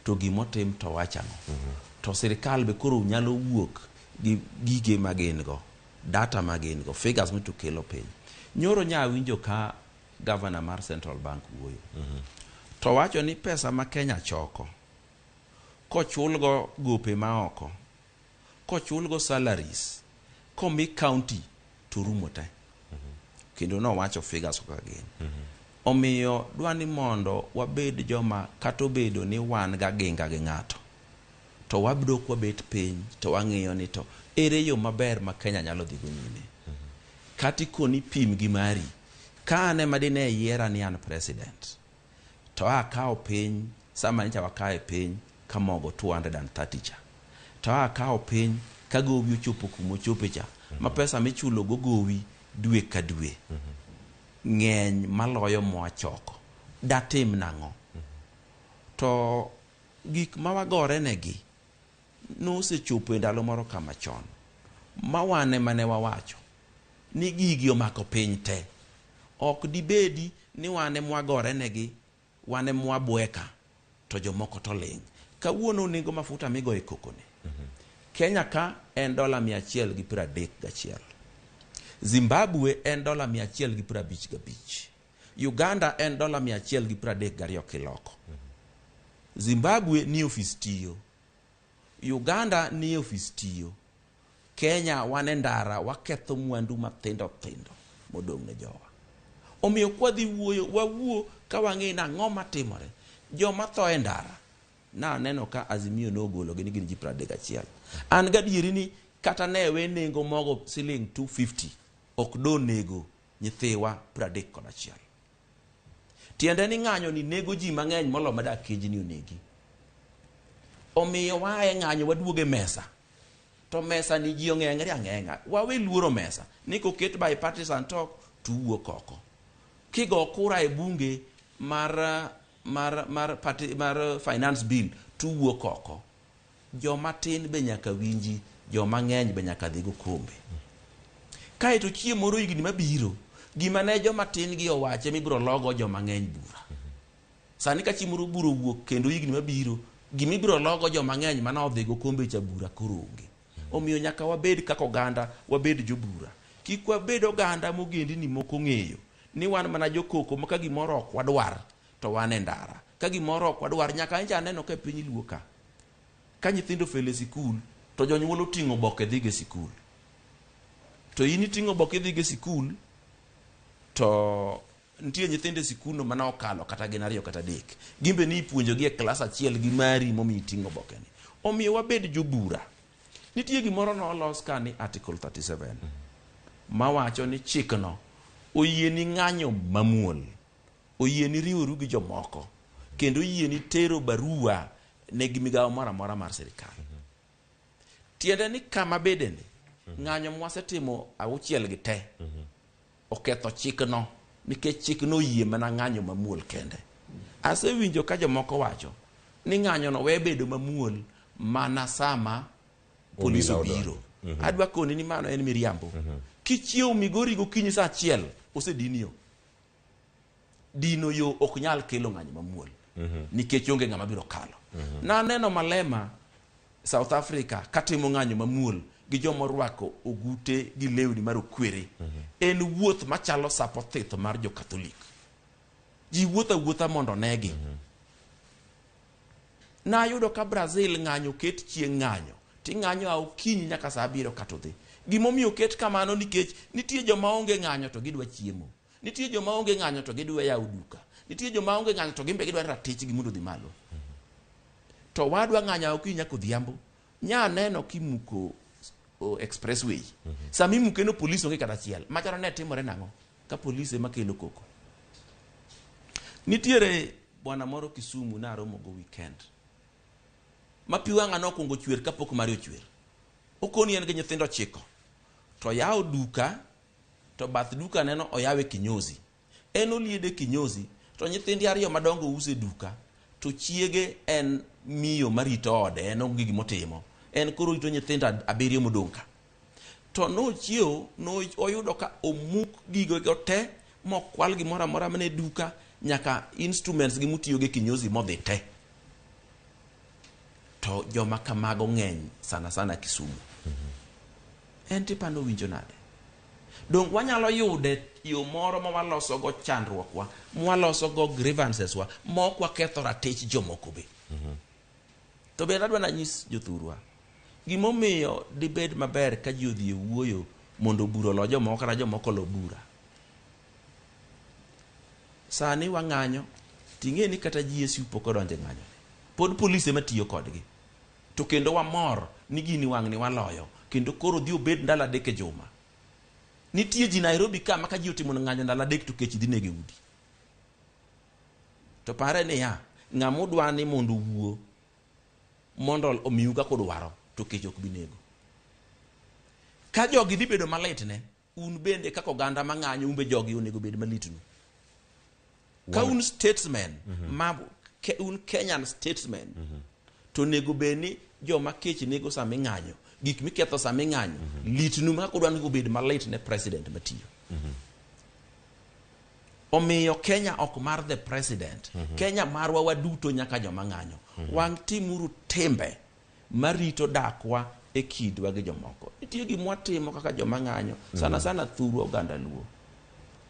to gimotim to wacho ang'o. To sirikal be koro nyalo wuok gi gige ma gin go, data ma gin go, figures ma to kelo piny. Nyoro nya winjo ka governor mar Central Bank wuoyo. To wacho ni pesa ma Kenya choko, kochulgo gope ma oko, kochulgo salaries, komi county to rumo te. Kendo nowacho figures kaka gin. Omiyo dwa ni mondo wabed joma kata obedo ni wan gaginga gi ng'ato, to wabiro kwabet piny to wang'iyo ni to ere yo maber ma Kenya nyalo dhi go nyime. Kata ikoni pim gi mari, ka an ema dine yiera ni an president, to akawo piny sama nyocha wakawe piny ka mogo 230 cha, to akawo piny ka gowi ochopo kuma ochope cha, ma pesa michulo go gowi dwe ka dwe ng'eny maloyo mwachoko, datim nang'o? To gik ma wagore negi nosechopo e ndalo moro kama chon, ma wan ema ne wawacho ni gigi omako piny te. Ok dibedi ni wan ema wagore negi, wan ema wabweka, to jomoko to ling'. Kawuono nengo mafuta migoyo e koko ni. Kenya ka en dola 131. Zimbabwe en dola 155. Uganda en dola 132 kiloko. Zimbabwe ni ofis tiyo. Uganda ni ofis tiyo. Kenya wan e ndara waketho mwandu mathindo thindo modong' ne jowa. Omiyo kwadhi wuoyo, wawuo ka wang'e ni ang'o matimore. Joma tho e ndara, naneno ka Azimio nogolo gi ni gin ji 31. An gadieri ni kata ne we nengo mogo siling 250 ok do nego nyithiwa 31. Tiende ni ng'anyo ni nego ji mang'eny molo madak kejni onegi. Omiyo wae ng'anyo waduogo e mesa. To mesa ni ji ong'eng're ang'eng'a. Wawe luoro mesa. Ni koket bipartisan talk to wuok oko. Kigo kura e bunge mar party, mar finance bill to wuok oko. Joma tin be nyaka winji, joma ng'eny be nyaka dhi go kombe. Kaeto chieng' moro higni mabiro, gima ne joma tin gi owache mibiro logo joma ng'eny bura. Sani ka chieng' moro bura owuok kendo higni mabiro, gima ibiro logo joma ng'eny mane odhi go kombe cha bura koro onge. Omiyo nyaka wabed kaka oganda, wabed jobura. Kik wabed oganda mogendini moko ng'eyo ni wan mana jokoko ma ka gimoro ok wadwar to wan e ndara. Ka gimoro ok wadwar, nyaka nyocha aneno ka e piny Luo ka, ka nyithindo fail e sikul to jonyuol oting'o oboke dhigo e sikul. To in iting'o oboke idhigo e sikul to nitie nyithindo e sikul no mana okalo kata gin 2 kata 3. Gin be ni ipuonjogi e klas achiel gi mari momiyo iting'o oboke ni. Omiyo wabed jobura. Nitie gimoro nolos ka ni Article 37 mawacho ni chikno Oyieni ng'anyo mamuol, oyieni riworu gi jomoko, kendo oyieni tero barua ne gi migawo moro amora mar sirikal. Tiende ni kama bedeni, ng'anyo mwasetimo auchiel gi te, oketho chikno, nikech chikno oyie mana ng'anyo mamuol kende. Asewinjo ka jomoko wacho ni ng'anyono we bedo mamuol mana sama polis Obila odonjo. obiro. Adwa koni ni mano en miriambo. Kichiew Migori gokinyi saa achiel, osedin yo. Dino yo ok nyal kelo ng'anyo mamuol. Nikech onge ng'ama biro kalo. Naneno Malema South Africa katimo ng'anyo mamuol gi joma orwako ogute gi lewni marokwere. En wuoth machalo sapo thith mar jo-Katholik. Ji wuotho awuotha mondo onegi. Nayudo ka Brazil ng'anyo oket chieng' ng'anyo, ting'anyo a okinyi nyaka saa abiriyo kato dhi. Gimomiyo oket kamano nikech nitie joma onge ng'anyo to gidwa chiemo. Nitie joma onge ng'anyo to gidwa yawo duka. Nitie joma onge ng'anyo to gin be gidwa ratichgi mondo odhi malo. To wadwa ng'anyo a okinyi nyaka odhiambo. Nya neno kimuko expressway. Sama imuke no polis onge kata achiel. Machalo ne timore nang'o? Ka polis ema kelo koko. Nitiere bwana moro Kisumu naromo go weekend. Ma pi wang'a nokwongo chwer kapok mare ochwer. Okoni en gi nyithindo 9. To oyawo duka, to bath duka neno oyawe kinyozi. En oliede kinyozi, to nyithinde 2 madongo use duka, to chiege en miyo marito ode, en onge gimotimo. En koro orito nyithindo 7 modong' ka. To nochiewo, oyudo ka omuk gigo te, mokwal gimoro amora mane duka, nyaka instruments gi mutiyogo e kinyozi modhi te. To joma kamago ng'eny sana sana Kisumu. En tipano winjo nade? Dong wanyalo yude yo moro ma walosogo chandruokwa, mwalosogo grievances wa, ma ok waketho ratich jomoko be. To bende adwa nanyis jothurwa, gimomiyo dibed maber ka ji odhi e wuoyo mondo bura olo jomoko kata jomoko olo bura. Sani wang'anyo, ting'e ni kata GSU pok odonjo e ng'anyo. Pod polise ema tiyo kodgi. To kendo wamor ni gini wang'ni waloyo, kendo koro dhi obed ndalo 3 e juma. Nitie ji Nairobi ka ma ka ji otimo ng'anyo ndalo 3 to kech dhi nege udi. To pare niya, ng'ama udwa ni mondo owuo mondo omiu kaka udwaro, to kech ok bi nego. Ka jogi dhi bedo malit ne, un bende kaka oganda mang'anyo, un be jogi onego bed malitnu. Ka un statesmen, ma un Kenyan statesmen, to onego bed ni joma kech nego sama ing'anyo, gik miketho sama ing'anyo, litnu ma kaka udwa ni obed malit ne president matiyo. Omiyo Kenya ok mar the president. Kenya marwa waduto nyaka joma ng'anyo. Wang' timuru timbe marito dakwa e kindwa gi jomoko. Nitie gima watimo kaka joma ng'anyo, sana sana thurwa oganda Luo.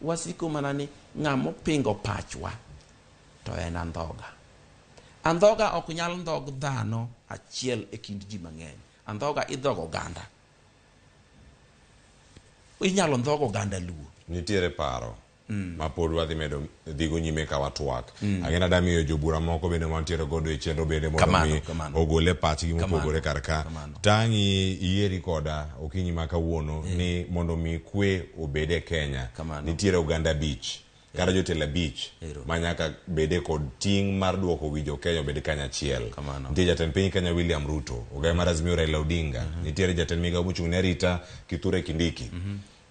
Wasiko mana ni ng'ama opingo pachwa to en andhoga. Andhoga ok nyal ndhog dhano achiel e kind ji mang'eny. Andhoga idhogo oganda. Inyalo ndhog oganda Luo. Nitiere paro ma pod wadhi medo dhigo nyime ka watwak. Ang'e ni miyo jobura moko bende mantiere godo e chenro bende mondo mi ogole pachgi mopogore kar ka. Tang'i iyieri koda okinyi ma kawuono ni mondo mi kwe obed e Kenya. Nitiere oganda 5 kata jotelo 5 ma nyaka bede kod ting' mar duoko wi jo Kenya obed kanyachiel. Nitie jatend piny Kenya William Ruto, ogaye mar Azimio Raila Odinga, nitiere jatend migawo mochung' ne arita Kithure Kindiki.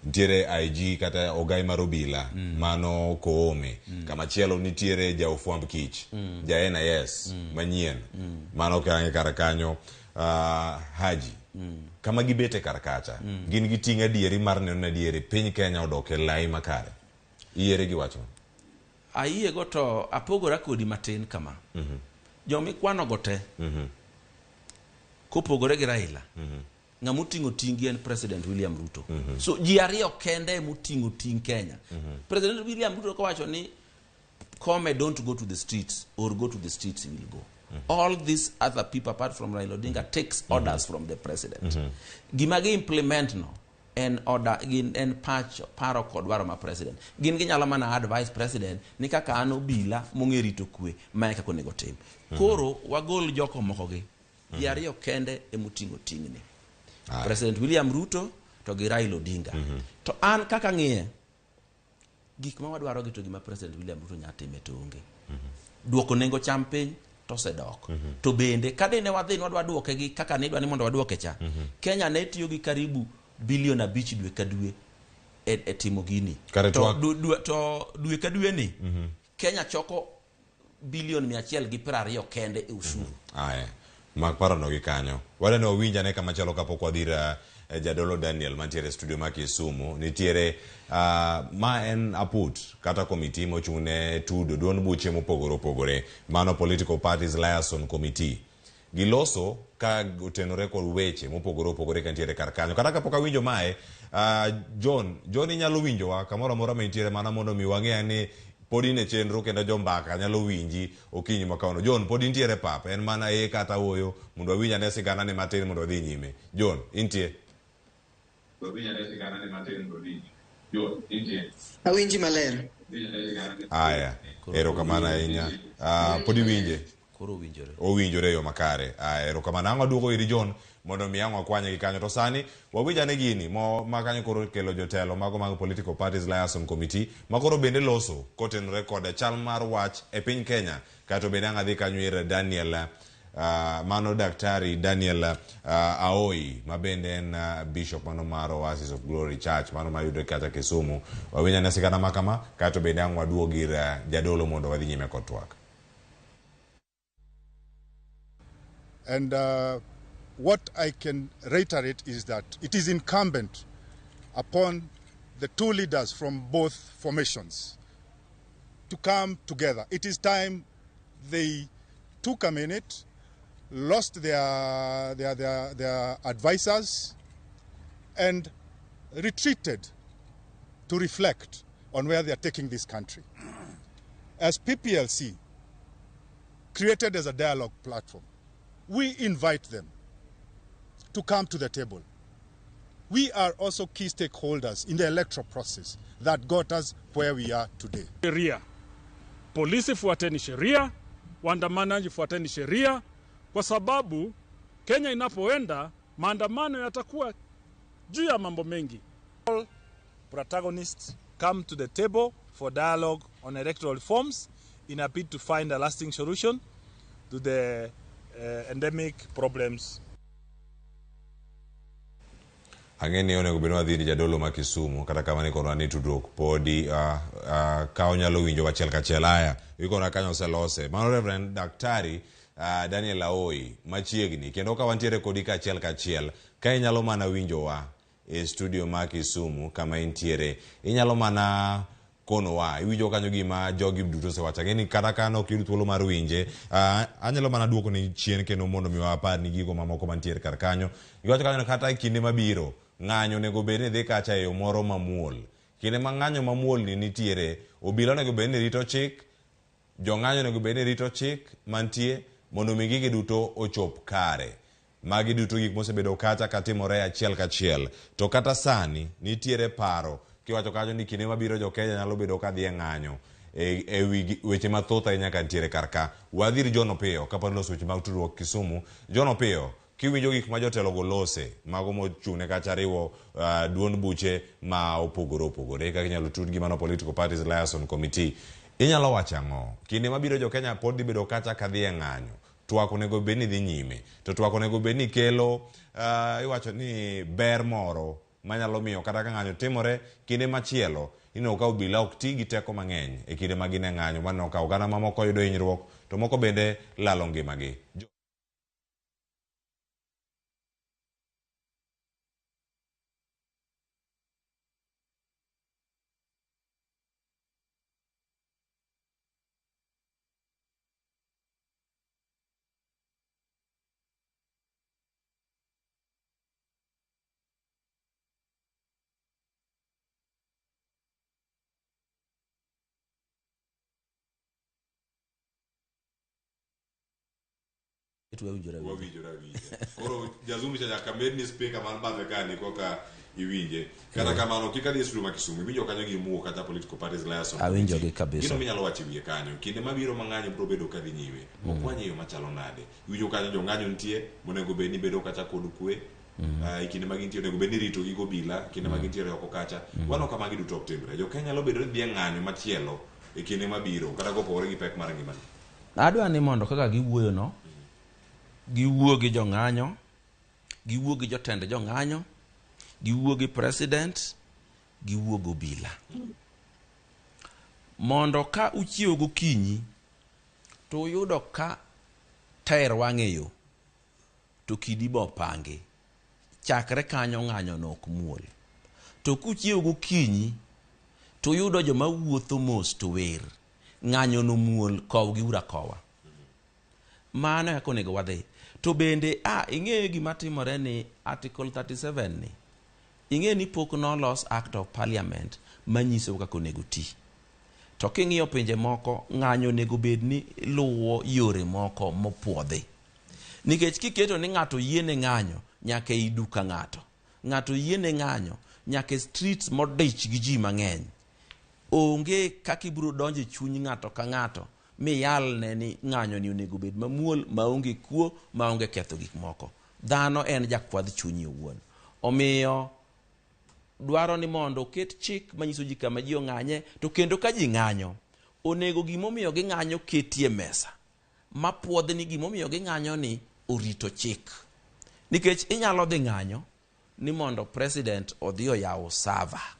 Nitiere IG kata ogai mar obila mano Koome. Kamachielo nitiere jaofwamb kich, ja NIS manyien mano kange kar kanyo Haji. Kama gibete kar kacha, gin gi ting' adieri mar neno ni adieri piny Kenya odok e lai makare. Iyiere gi wachno? Ayiego to apogora kodi matin kama. Joma ikwanogo te, kopogore gi Raila, ng'ama oting'o ting' en President William Ruto. So ji 2 kende ema oting'o ting' Kenya. President William Ruto kowacho ni Kome don't go to the streets or go to the streets he will go. All these other people apart from Raila Odinga takes orders from the president. Gima gi implement no en order gin en pach paro kod dwaro ma president. Gin ginyalo mana advise president ni kaka an obila mong'e rito kwe ma e kaka onego tim. Koro wagol joko moko gi. Ji 2 kende emoting'o ting'ni. President William Ruto to gi Raila Odinga. To an kaka ng'iye, Gik ma wadwaro gi to gima President William Ruto nyalo time to onge. Duoko nengo cham piny to osedok. To bende ka dine wadhi ni wadwa duoke gi kaka nidwa ni mondo waduoke cha, Kenya ne tiyo gi karibu bilion 5 dwe ka dwe e timo gini. Kare To twak- to dwe ka dwe ni Kenya choko bilion 120 kende e ushuru. Aya, mak parono gi kanyo. Wadwa ni wawinj ane kama chalo kapok wadhi ir Jadolo Daniel mantiere e studio ma Kisumu. Nitiere ma en aput kata komiti mochung' ne tudo duond buche mopogore opogore. Mano Political Parties Liaison Committee. Giloso ka otenore kod weche mopogore opogore ka nitiere kar kanyo. Kata kapok awinjo mae, John inyalo winjowa kamoro amora ma intiere mana mondo mi wang'e ni pod in e chenro kendo jombaka nyalo winji okinyi ma kawuono. John, pod intiere e pap, en mana ee kata ooyo mondo wawinj ane sigana ni matin mondo wadhi nyime. John, intie? Awinji maler. Aya, erokamano ahinya. Pod iwinje? Koro owinjore. Owinjore e yo makare. Aya, erokamano. Ang' waduogo iri John mondo mi ang' wakwanye gi kanyo. To sani wawinj ane gini mo ma kanyo koro kelo jotelo mago mag Political Parties Liaison Committee ma koro bende loso kotenore kod chal mar wach e piny Kenya. Kato bende ang' adhi kanyo ir Daniel, mano Daktari Daniel Aoi ma bende en bishop mano mar Oasis of Glory Church mano mayudore kata Kisumu. Wawinj ane sigana ma kama kato bende ang' waduog ir jadolo mondo wadhi nyime kod twak. And what I can reiterate is that it is incumbent upon the two leaders from both formations to come together. It is time they took a minute, lost their advisors, and retreated to reflect on where they are taking this country. As PPLC, created as a dialogue platform, we invite them to come to the table. We are also key stakeholders in the electoral process that got us where we are today. Sheria. Polisi fuateni sheria, waandamanaji fuateni sheria, kwa sababu Kenya inapoenda maandamano yatakuwa juu ya mambo mengi. All protagonists come to the table for dialogue on electoral reforms in a bid to find a lasting solution to the endemic problems. Ang'e ni onego bed ni wadhi ir jadolo ma Kisumu, kata kamano ikonwa ni tudruok podi, ka onyalo winjo achiel kachiel. Aya, ikonwa kanyo oselose. Mano Reverend Daktari Daniel Aoi machiegni, kendo ka wantiere kodi kachiel kachiel, ka inyalo mana winjowa e studio ma Kisumu kama intiere, inyalo mana konowa, iwinjo kanyo gima jogi duto osewacho. Ang'e ni kata ka ne ok iyud thuolo mar winje, anyalo mana duoko ni chien kendo mondo mi wapar ni gigo mamoko mantiere kar kanyo. Giwacho kanyo ni kata e kinde mabiro, ng'anyo onego bed ni dhi kacha e yo moro mamuol. Kinde ma ng'anyo mamuol ni nitiere, obila onego bed ni rito chik, jong'anyo onego bed ni rito chik mantie mondo mi gigi duto ochop kare. Magi duto gik mosebedo kacha katimore achiel kachiel. To kata sani nitiere paro kiwacho kanyo ni kinde mabiro jo Kenya nyalo bedo ka dhi e ng'anyo e wi weche mathoth ahinya ka nitiere kar ka. Wadhi ir John Opiyo kapod loso weche mag tudruok Kisumu. John Opiyo, kiwinjo gik ma jotelo go lose, mago mochung'ne kacha riwo duond buche ma opogore opogore, kaka inyalo tudgi mano Political Parties Liaison Committee, inyalo wacho ang'o? Kinde mabiro jo Kenya pod dhi bedo kacha ka dhi e ng'anyo. Twak onego bed ni dhi nyime. To twak onego bed ni kelo, iwacho ni ber moro manyalo miyo kata ka ng'anyo timore kinde machielo, ineno ka obila ok ti gi teko mang'eny e kinde ma gin e ng'anyo, maneno ka oganda mamoko yudo hinyruok to moko bende lalo ngimagi. Wawinjore awinja. Wawinjore awinja. Koro Jazumi cha nyaka med ni speaker man bathe ka ni koka iwinje. Kata kamano kik adhi e studio ma Kisumu, iwinjo kanyo gimuo kata Political Parties Liaison. Awinjo gi kabisa. Gino minyalo wacho e wiye kanyo, kinde mabiro ma ng'anyo biro bedo ka dhi nyime. Okwanye yo machalo nade? Iwinjo kanyo jo ng'anyo nitie, monego bed ni bedo kata kod kwe. E kinde ma gintie onego bed ni iritogi gi obila kinde ma gintiere oko kacha. Waneno ka magi duto ok timre. Jo Kenya nyalo bedo ni dhi e ng'anyo machielo e kinde mabiro kata kopogore gi pek mar ngimani. Adwa ni mondo kaka giwuoyo no, giwuo gi jong'anyo, giwuo gi jotend jong'anyo, giwuo gi president, giwuo gi obila. Mondo ka uchiewo gokinyi to uyudo ka tair wang' e yo to kidi be opangi. Chakre kanyo ng'anyo no ok muol. To kuchiewo gokinyi to uyudo joma wuotho mos to wer. Ng'anyo no muol kowgi uru akowa. Mano e kaka onego wadhi. To bende a ing'eyo gima timore ni Article 37 ni ing'e ni pok nolos Act of Parliament manyiso kaka onego ti. To king'iyo pinje moko, ng'anyo onego bed ni luwo yore moko mopuodhi. Nikech kiketo ni ng'ato yiene ng'anyo nyaka ei duka ng'ato, ng'ato yiene ng'anyo nyaka e streets modich gi ji mang'eny, onge kaka ibiro donjo e chuny ng'ato ka ng'ato miyalne ni ng'anyo ni onego bed mamuol, maonge kuo, maonge ketho gik moko. Dhano en jakwadh chunyi owuon. Omiyo dwaro ni mondo oket chik manyiso ji kama ji ong'anye, to kendo ka ji ng'anyo, onego gimomiyo ging'anyo ketie mesa mapuodh ni gimomiyo ging'anyo ni orito chik. Nikech inyalo dhi ng'anyo ni mondo president odhi oyaw server,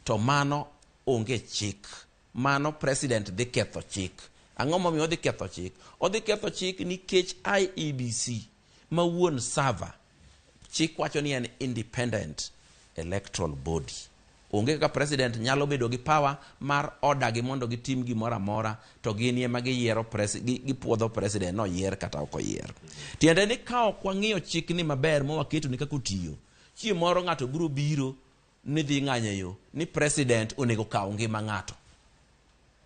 to mano onge chik. Mano president dhi ketho chik. Ang'o momiyo odhi ketho chik? Odhi ketho chik nikech IEBC ma wuon server, chik wacho ni en independent electoral body. Onge kaka president nyalo bedo gi power mar order gi mondo gitim gimoro amora to gin ema giyiero gipuodho president noyier kata ok oyier. Tiende ni ka ok wang'iyo chikni maber ma waketo ni kaka otiyo, chieng' moro ng'ato biro biro ni dhi ng'anyo e yo ni president onego kaw ngima ng'ato.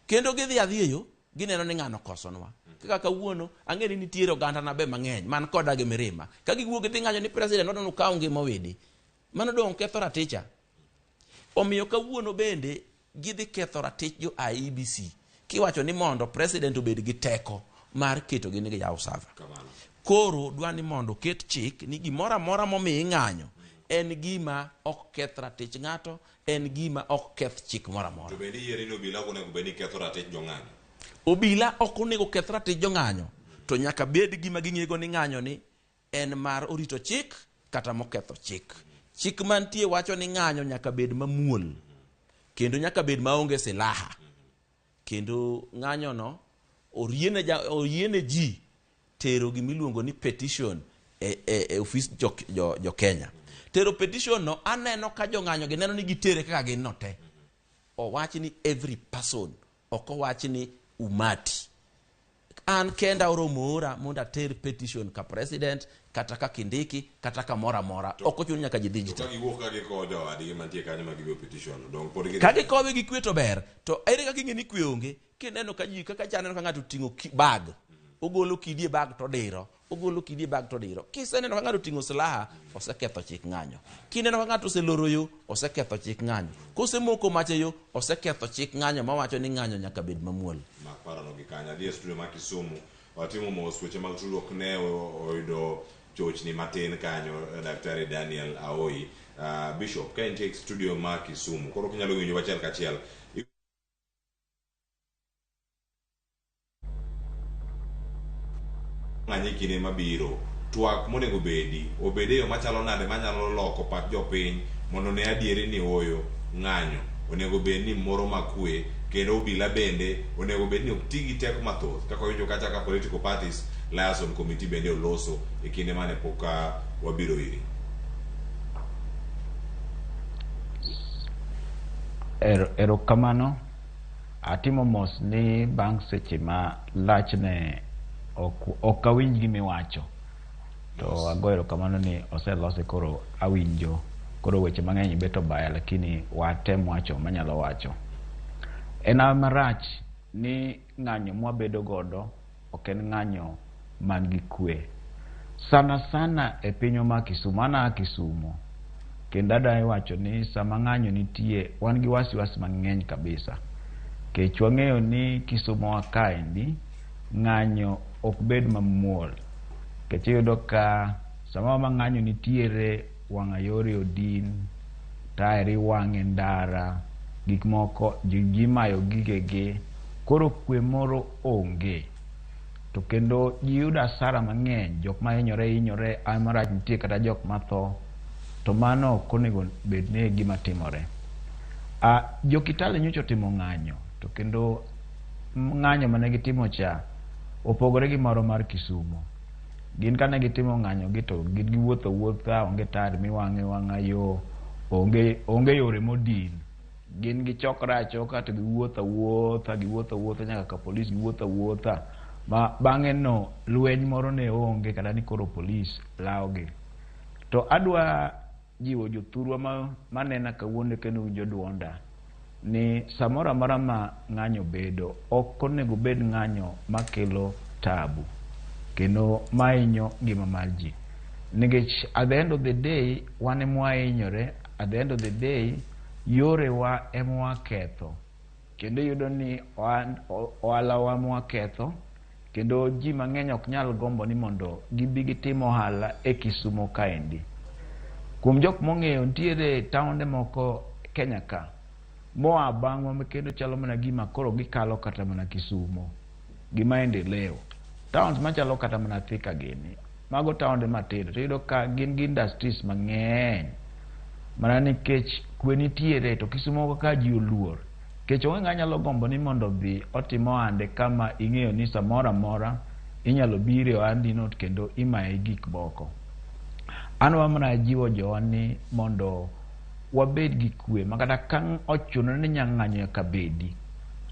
Kendo gidhi adhi e yo, gineno ni ng'ano kosonwa. Kaka kawuono, ang'e ni nitiere oganda na be mang'eny man koda gi mirima. Ka giwuok gidhi ng'anyo ni president odwa nokaw ngima owidi. Mano dong' ketho raticha. Omiyo kawuono bende gidhi ketho ratich jo IEBC kiwacho ni mondo president obed gi teko mar keto gi ni giyaw server. Koro dwa ni mondo oket chik ni gimoro amora momiyi ng'anyo en gima ok keth ratich ng'ato, en gima ok keth chik moro amora. To bende iyiere ni obila ok onego bed ni ketho ratich jong'anyo? Obila ok onego keth ratich jong'anyo, to nyaka bed gima ging'ego ni ng'anyo ni en mar orito chik kata moketho chik. Chik mantie wacho ni ng'anyo nyaka bed mamuol, kendo nyaka bed maonge silaha. Kendo ng'anyo no oyiene ji tero gimiluongo ni petition e ofis jo Kenya. Tero petition no aneno ka jong'anyo gi neno ni gitere kaka gin no te. Owach ni every person, ok owach ni umati. An kenda oromo ora mondo ater petition ka president, kata ka Kindiki, kata kamoro amora. Ok ochuno nyaka ji dhi ji te. To ka giwuok ka gikowo jowadgi mantie kanyo ma gimiyo petition, dong pod gidhi. Ka gikowe gi kwe to ber. To ere kaka ing'e ni kwe onge? Kineno ka ji, kaka cha aneno ka ng'ato oting'o bag, ogolo kidi e bag to odiro, ogolo kidi e bag to odiro. Kiseneno ka ng'ato oting'o silaha, oseketho chik ng'anyo. Kineno ka ng'ato oseloro yo, oseketho chik ng'anyo. Kosemoko mach e yo, oseketho chik ng'anyo mawacho ni ng'anyo nyaka bed mamuol. Mak parono gi kanyo. Adhi e studio ma Kisumu, watimo mos weche mag tudruok ne oyudo chochni matin kanyo, Daktari Daniel Aoi. Bishop, ka intie e studio ma Kisumu, koro kinyalo winjo achiel kachiel. Ng'anye kinde mabiro, twak monego bedi, obed e yo machalo nade manyalo loko pach jopiny mondo ne adieri ni ooyo, ng'anyo onego bed ni moro makwe kendo obila bende onego bed ni ok ti gi teko mathoth kaka wawinjo kacha ka political parties liaison committee bende oloso e kinde mane pok wabiro iri. Erokamano. Atimo mos ni bang' seche ma lach ne ok awinj gimiwacho. To ago erokamano ni oselose koro awinjo. Koro weche mang'eny bet obaya lakini watem wacho manyalo wacho. En marach ni ng'anyo mwabedo godo ok en ng'anyo man gi kwe. Sana sana e pinywa ma Kisumu, an aa Kisumu, kendo adwa wacho ni sama ng'anyo nitie, wan gi wasiwasi mang'eny kabisa. Kech wang'eyo ni Kisumu wa kaendi, ng'anyo ok bed mamuol. Kech iyudo ka Samoro ma ng'anyo nitiere, wang'a yore odin, taer iwang'e ndara, gik moko ji imayo gigegi, koro kwe moro onge. To kendo ji yudo asara mang'eny, jok ma hinyore hinyore, ay marach nitie kata jok matho, to mano ok onego bed ni e gima timore. Jo Kitale nyocha otimo ng'anyo, to kendo ng'anyo mane gitimo cha opogore gi moro mar Kisumo. Gin kane gitimo ng'anyo gi to gin giwuotho awuotha, onge taer miwang'e wang'a yo, onge yore modin. Gin gichokore achoka to giwuotho awuotha, giwuotho awuotha nyaka ka polis, giwuotho awuotha. Ma bang'e no lweny moro ne onge kata ni koro polis lawogi. To adwa jiwo jothurwa manena kawuono kendo winjo duonda ni samoro amora ma ng'anyo bedo, ok onego bed ng'anyo makelo tabu kendo mahinyo ngima mar ji. Nikech at the end of the day, wan ema wahinyore, at the end of the day, yorewa ema waketho. Kendo iyudo ni ohalawa ema waketho, kendo ji mang'eny ok nyal gombo ni mondo gibi gitim ohala e Kisumo kaendi. Kuom jok mong'eyo, nitiere taonde moko Kenya ka, moa bang'wa kendo chalo mana gima koro gikalo kata mana Kisumo gi maendeleo. Towns machalo kata mana Thika gini, mago taonde matindo, to iyudo ka gin gi industries mang'eny. Mana nikech kwe nitiere to Kisumo ka ji oluor. Nikech onge ng'a nyalo gombo ni mondo odhi otim ohande kama ing'eyo ni samoro amora inyalo bire ohandi no kendo imaye gik moko. An mana jiwo jowa ni mondo wabed gi kwe ma kata ka ochuno ni ng'anyo nyaka bedi,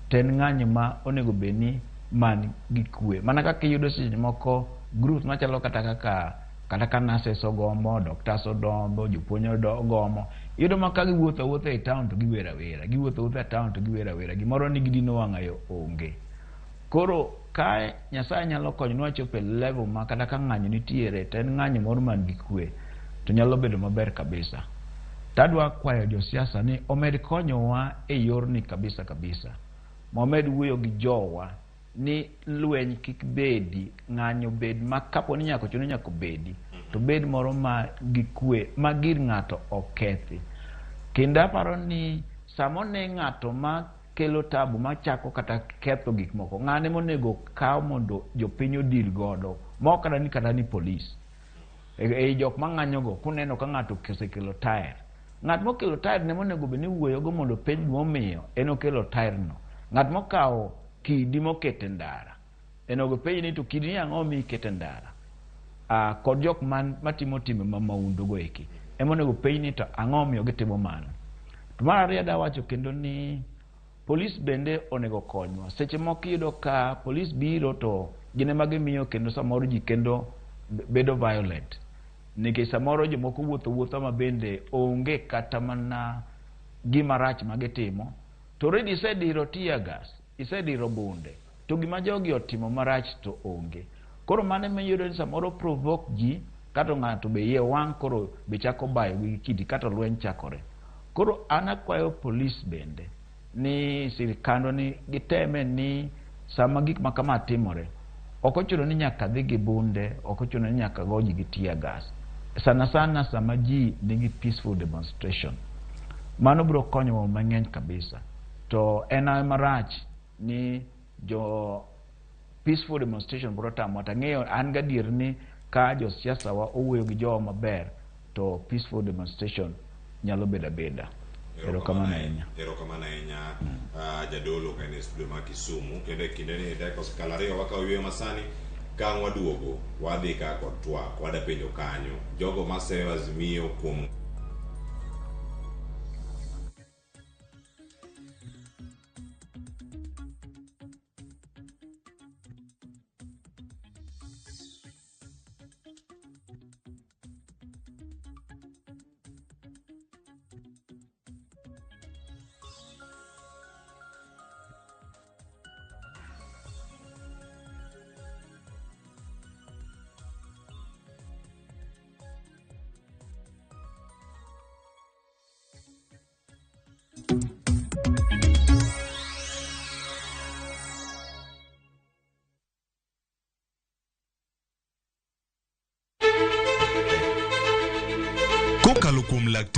to en ng'anyo ma onego bed ni man gi kwe. Mana kaka iyudo seche moko groups machalo kata kaka kata ka nurses ogomo, doctors ogomo, jopuonj ogomo, iyudo ma ka giwuotho awuotha e town to giwer awera, giwuotho awuotha e town to giwer awera, gimoro ni gidino wang'a yo onge. Koro ka Nyasaye nyalo konyonwa chopo e level ma kata ka ng'anyo nitiere to en ng'anyo moro man gi kwe, to nyalo bedo maber kabisa. Tadwa kwayo josiasa ni omed konyowa e yorni kabisa kabisa. Momed wuoyo gi jowa ni lweny kik bedi, ng'anyo bed ma kapo ni nyaka ochuno nyaka obedi, to bed moro ma gi kwe, ma gir ng'ato ok kethi. Kendo aparo ni sama one ng'ato ma kelo tabu machako kata ketho gik moko, ng'ane monego kaw mondo jopiny odil godo, ma ok kata ni polis. E jok mang'anyo go, kuneno ka ng'ato osekelo taer, ng'at mokelo taer ne monego bed ni wuoyo go mondo penj gimomiyo en okelo taer no. Ng'at mokawo kidi mokete ndara, onego penj ni to kidi ni ang'o mi ikete ndara. Kod jok matimo timbe ma mahundu go eki, ema onego penj ni to ang'o miyo gitimo mano. To mar ariyo adwa wacho kendo ni polis bende onego konywa. Seche moko iyudo ka polis biro to gin ema gimiyo kendo samoro ji kendo bedo violent. Nikech samoro jomoko wuotho wuotha ma bende onge kata mana gima rach ma gitimo. To already isediro tear gas, isediro bunde, to gima jogi otimo marach to onge. Koro mano ema iyudo ni samoro provoke ji, kato ng'ato be iye wang' koro be chako bayo gi kidi kato lweny chakore. Koro an akwayo polis bende ni sirikandwa ni giteme ni sama gik ma kama timore, ok ochuno ni nyaka dhi gi bunde, ok ochuno ni nyaka go ji gi tear gas. Sana sana sama ji nigi peaceful demonstration. Mano biro konyowa mang'eny kabisa. To en marach ni jo peaceful demonstration biro tamowa. To ang'eyo an gadier ni ka josiasa wa owuoyo gi jowa maber, to peaceful demonstration nyalo bedo abeda. Erokamano ahinya. Erokamano ahinya jadolo ka en e studio ma Kisumu. Kendo e kinde ni dakika osekalo 2 wakawo yueyo masani. Ka ang' waduogo wadhi ka kod twak, wada penjo kanyo jogo maseyo Azimio kuom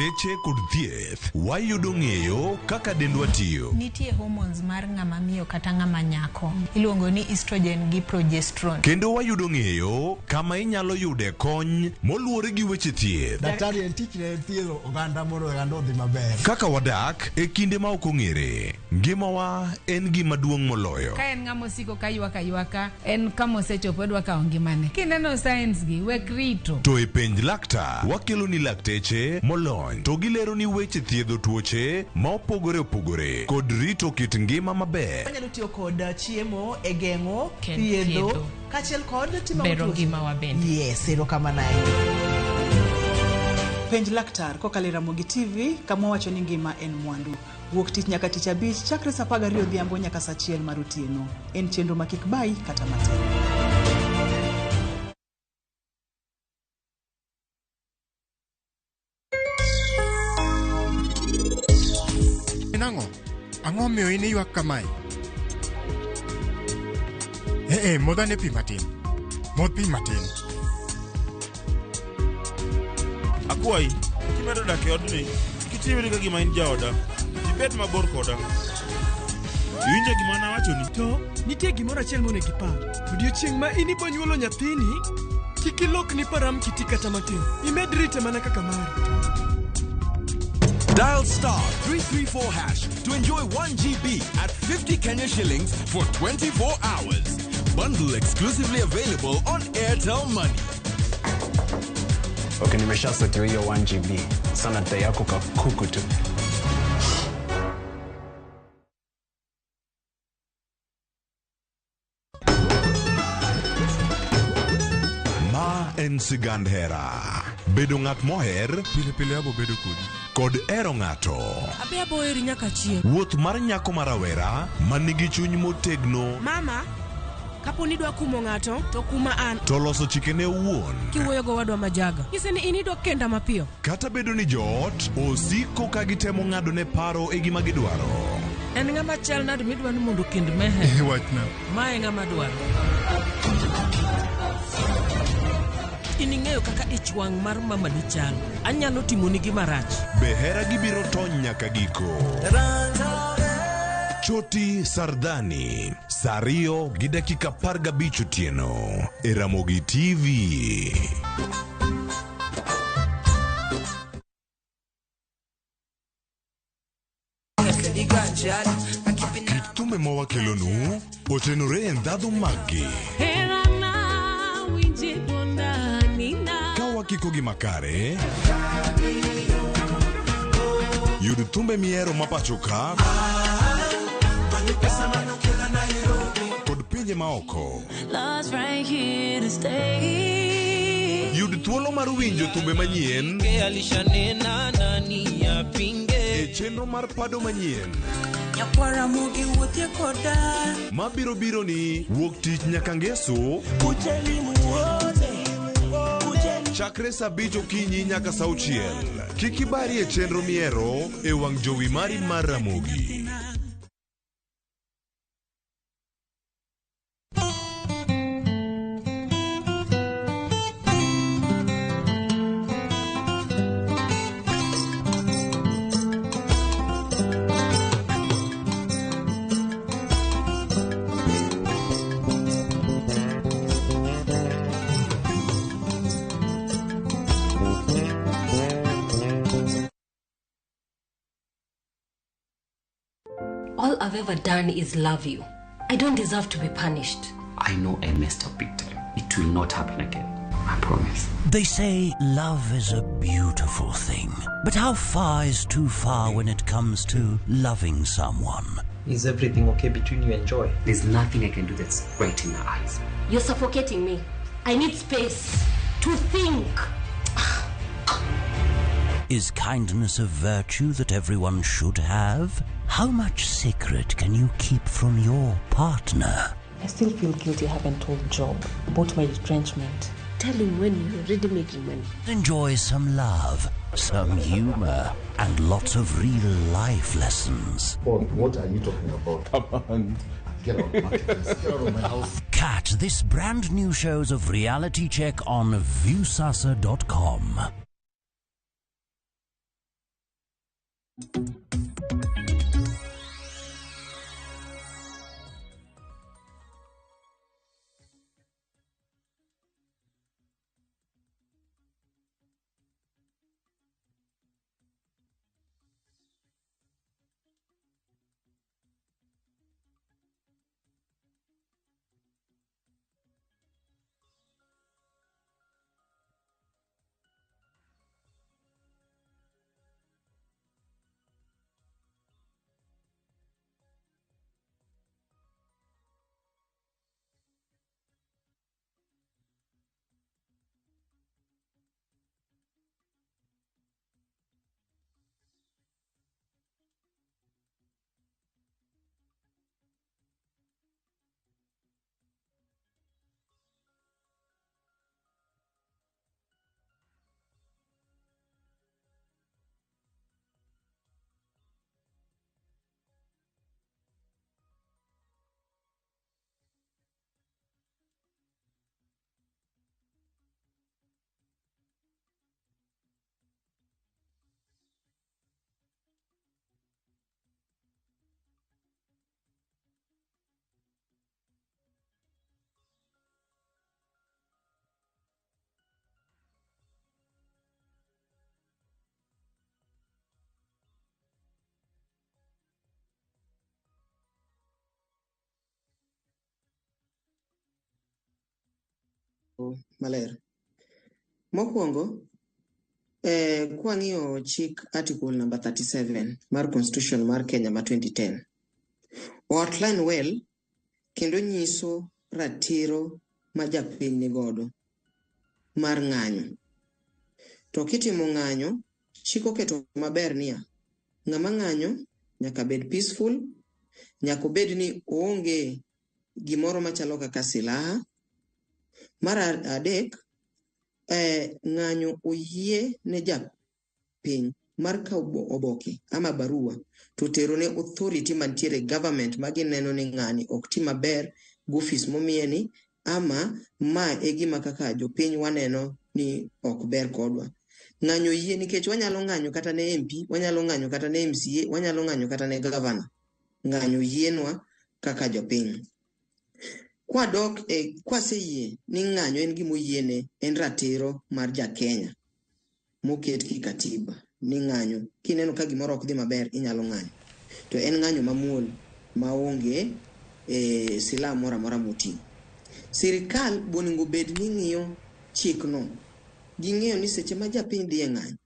Lakteche kod thieth, wayudo ng'eyo kaka dendwa tiyo. Nitie hormones mar ng'ama miyo kata ng'ama nyako iluongo ni estrogen gi progesterone. Kendo wayudo ng'eyo kama inyalo yude kony moluwore gi weche thieth. Daktari en tichne en thiedho oganda mondo oganda odhi maber. Kaka wadak e kinde ma ok ong'ere, ngimawa en gima duong' moloyo. Ka en ng'ama osiko ka ywak aywaka, en kama osechopo odwa kawo ngimane. Kineno signs gi, wek rito. To e penj laktar, wakeloni lakteche molony to gileroni weche thiedho tuoche ma opogore opogore kod rito kit ngima maber. Wanyalo tiyo kod chiemo e geng'o, Ken thiedho, thiedho. kaachiel kod timo Bero tuoche. ngimawa bende. Yes, erokamano ahinya. Penj laktar kokalo e Ramogi TV kama wawacho ni ngima en mwandu. Wuok tich nyaka tich abich chakre saa 12 odhiambo nyaka saa 1 mar otieno. En chenro ma kik bayi kata matin. En ang'o? Ang'o miyo in iywak kamae? Eh, eh, modh ane pi matin. Modh pi matin. Akwayi, kimedo dak e odni, kik itimri ka gima in jaoda. Ibed mabor koda. Iwinjo gima nawachoni? To nitie gimoro achiel monego ipar. Odiechieng' ma in ibo nyuolo nyathini, kik ilokni param kiti kata matin. Imed rite mana kaka mari. Dial star 334 hash to enjoy 1 GB at 50 Kenya shillings for 24 hours. Bundle exclusively available on Airtel Money. Okay, nimeshasotiwa hiyo 1 GB. Sana dai yako kakuku tu. Ma en sigand hera. Bedo ng'at moher Pile pile abo bedo kodi. kod hero ng'ato. Abe abo heri nyaka chieng'. Wuoth mar nyako ma rawera ma nigi chuny motegno Mama, kapo ni idwa kumo ng'ato, to kuma an. to loso chikene owuon. Kiwuoyo gowadwa majaga. Nyise ni in idwa kenda mapiyo. Kata bedo ni joot osiko ka gitemo ng'adone paro e gima gidwaro. En ng'ama chal nade midwa ni mondo okend Meher? Wachna. Ma e ng'ama dwaro. In ing'eyo kaka ich wang' mar mamani chal. Anyalo timoni gima rach. Be hera gibiro tony nyaka giko? Choti Sardani, saa 2 gi dakika 15 otieno e Ramogi TV. Kit thumbe ma wakelonu otenore e ndhadhu maggi. Ka wakiko gi makare, yud thumbe mihero ma pacho ka kod pinje maoko. Love's right here to stay. Yud thuolo mar winjo thumbe manyien Alishanena nani apinge. e chenro mar pado manyien Nyakwara mugi wuothie koda. mabiro biro ni wuok tich nyaka ngeso Kujeni muone. chakre saa 5 okinyi nyaka saa 6. Kik ibari e chenro mihero e wang' jowi mari mar Ramogi. All I've ever done is love you. I don't deserve to be punished. I know I messed up big time. It will not happen again. I promise. They say love is a beautiful thing. But how far is too far when it comes to loving someone? Is everything okay between you and Joy? There's nothing I can do that's right in her eyes. You're suffocating me. I need space to think. Is kindness a virtue that everyone should have? How much secret can you keep from your partner? I still feel guilty I haven't told Job about my retrenchment. Tell him when you're already making money. Enjoy some love, some humor, and lots of real life lessons. Paul, what are you talking about? Come on. Get out, Marcus. Get out of my house. Catch this brand new shows of Reality Check on Viusasa.com. Maler. Mokwongo, kwang'iyo chik article number 37 mar Constitution mar Kenya ma 2010, outline well kendo nyiso ratiro ma japiny nigodo mar ng'anyo. To kitimo ng'anyo, chik oketo maber niya, ng'ama ng'anyo nyaka bed peaceful, nyaka obed ni oonge gimoro machalo kaka silaha. Mar adek, ng'anyo oyie ne japiny mar kawo oboke ama barua to tero ne authority mantiere e government ma gineno ni ng'ani ok ti maber gi ofis momiye ni ama ma e gima kaka jopiny waneno ni ok ber kodwa. Ng'anyo oyie nikech wanyalo ng'anyo kata ne MP, wanyalo ng'anyo kata ne MCA, wanyalo ng'anyo kata ne governor. Ng'anyo oyienwa kaka jopiny. Kwadok e kwaseyie ni ng'anyo en gima oyiene, en ratiro mar ja Kenya moket ki katiba ni ng'anyo kineno ka gimoro ok dhi maber inyalo ng'anyo. To en ng'anyo mamuol maonge silaha moro amora moting'o. Sirikal bonego bed ni ng'iyo chikno. Ging'eyo ni seche ma japiny dhi e ng'anyo,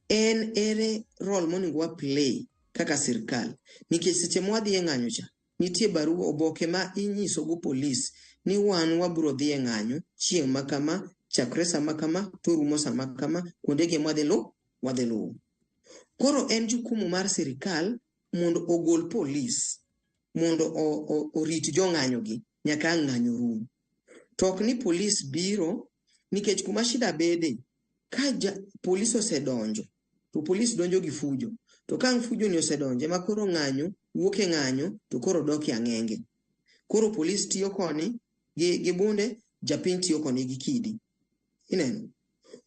en ere role monego wa play kaka sirikal. Nikech seche ma wadhi e ng'anyo cha, nitie barua oboke ma inyiso go polis ni wan wabro dhi e ng'anyo chieng' ma kama, chakre sama kama, to rumo sama kama, kuondegi ema wadhi luwo. Koro en jukumu mar sirikal mondo ogol polis mondo orit jong'anyo gi nyaka ang' ng'anyo rum. To ok ni polis biro nikech kuma shida bede, ka polis osedonjo, to polis donjo gi fujo. To ka ang' fujo ni osedonjo, ema koro ng'anyo wuok e ng'anyo to koro dok e ang'enge. Koro polis tiyo koni gi bunde, japiny tiyo koni gi kidi. Ineno?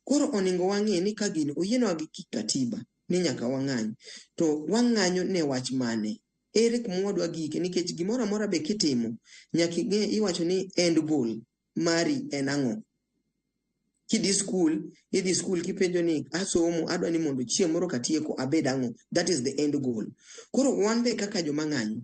Koro onego wang'e ni ka gini oyienwa gi katiba ni nyaka wang'any. To wang'anyo ne wach mane? Ere kuma wadwa gike? Nikech gimoro amora be kitimo, nyaka ing'e iwacho ni end goal mari en ang'o? Kidhi skul, idhi skul kipenjo ni asomo, adwa ni mondo chieng' moro katieko abed ang'o? That is the end goal. Koro wan be kaka joma ng'anyo,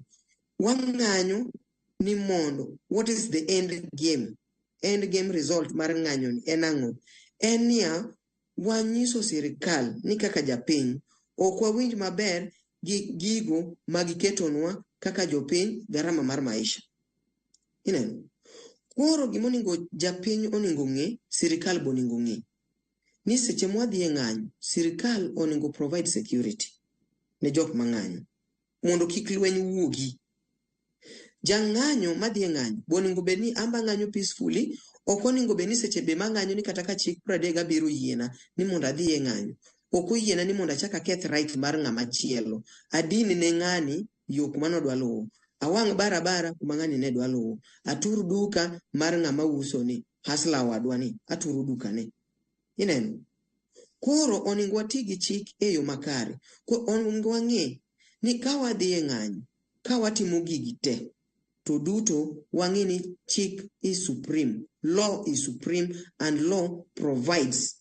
wang'anyo ni mondo, what is the end game? End game result mar ng'anyo ni en ang'o? En niya, wanyiso sirikal ni kaka japiny, ok wawinj maber gi gigo ma giketonwa kaka jopiny, gharama mar maisha. Ineno? Koro gimonego japiny onego ng'e, sirikal be onego ng'e, ni seche mwadhi e ng'anyo, sirikal onego provide security ne jok mang'anyo mondo kik lweny wuogi. Jang'anyo madhi e ng'anyo be onego bed ni amba ng'anyo peacefully, ok onego bed ni seche be mang'anyo ni kata ka chik 37 oyiena ni mondo adhi e ng'anyo, ok oyiena ni mondo achak aketh right mar ng'ama chielo. Adin ne ng'ani yo kuma nodwa luwo. Awang' barabara kuma ng'ani ne dwa luwo. Atur duka mar ng'ama uso ni, hustler wadwa ni, aturo duka ne. Ineno? Koro onego wati gi chik e yo makare. Koro onego wang'e ni ka wadhi e ng'anyo, ka watimo gigi te, to duto wang'e ni chik is supreme, law is supreme and law provides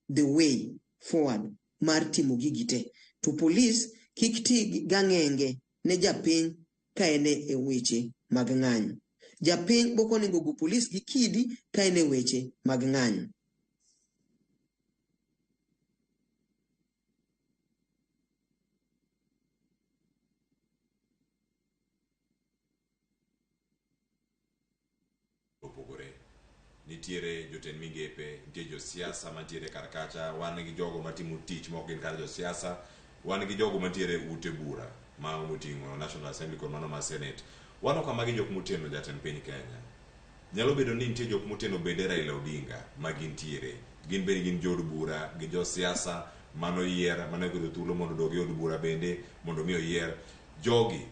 the way forward mar timo gigi te. To police kik ti gang'enge ne japiny ka en e weche mag ng'anyo. Japiny bok onego go police gi kidi ka en e weche mag ng'anyo. Opogore. Nitiere jotend migepe, nitie josiasa mantiere kar kacha, wan gi jogo matimo tich mok gin kar josiasa, wan gi jogo mantiere e ute bura ma moting'o National Assembly kod mano mar Senate. Waneno ka magi jok moteno jatend piny Kenya. Nyalo bedo ni nitie jok moteno bende Raila Odinga ma gintiere. Gin bende gin jood bura, gin josiasa manoyier, mane oyudo thuolo mondo odog e od bura bende mondo mi oyier. Jogi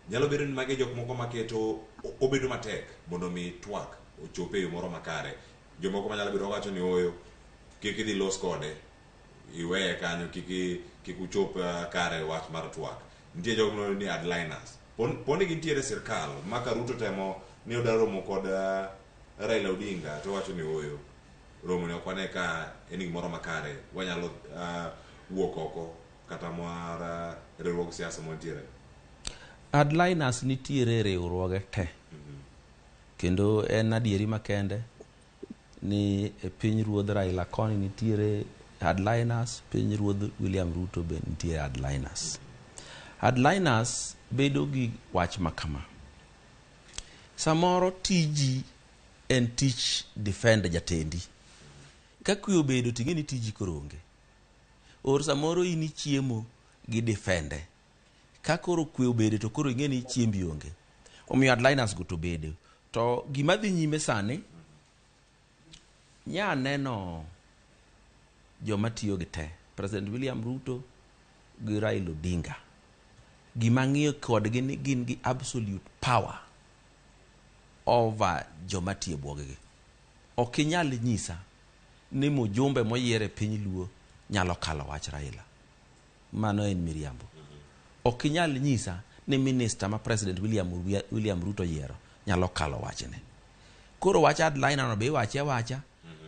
Nyalo bedo ni magi e jok moko maketo obedo matek mondo mi twak ochop e yo moro makare. Jomoko manyalo bedo wacho ni ooyo, kik idhi los kode, iweye kanyo, kik kik uchop eh, kare wach mar twak. Nitie jogo miluongo ni hardliners. Poni gintiere e sirkal ma ka Ruto temo ni odwa romo kod eh, Raila Odinga to wacho ni ooyo, romo ni ok wane ka en gimoro makare, wanyalo uh, wuok oko kata mar eh, riwruog siasa mwantiere. Hardliners nitiere e riwruoge te. Kendo en adieri makende ni e piny ruodh Raila koni nitiere hardliners, piny ruodh William Ruto be nitie hardliners. Hardliners bedo gi wach ma kama. Samoro tiji en tich defend jatendi. Ka kwe obedo ting'e ni tiji koro onge. Or samoro in ichiemo gi defende. Ka koro kwe obede to koro ing'e ni chiembi onge. Omiyo hardliners go to bedo. To gima dhi nyime sani, nya neno joma tiyo gi te, President William Ruto gi Raila Odinga. Gima ang'iyo kodgi ni gin gi absolute power over joma tiyo e bwoggi. Ok inyal nyisa ni mujumbe moyier e piny Luo nyalo kalo wach Raila. Mano en miriambo. Ok inyal nyisa ni minista ma President William, William Ruto oyiero nyalo kalo wachne. Koro wach hardliner no be iwache awacha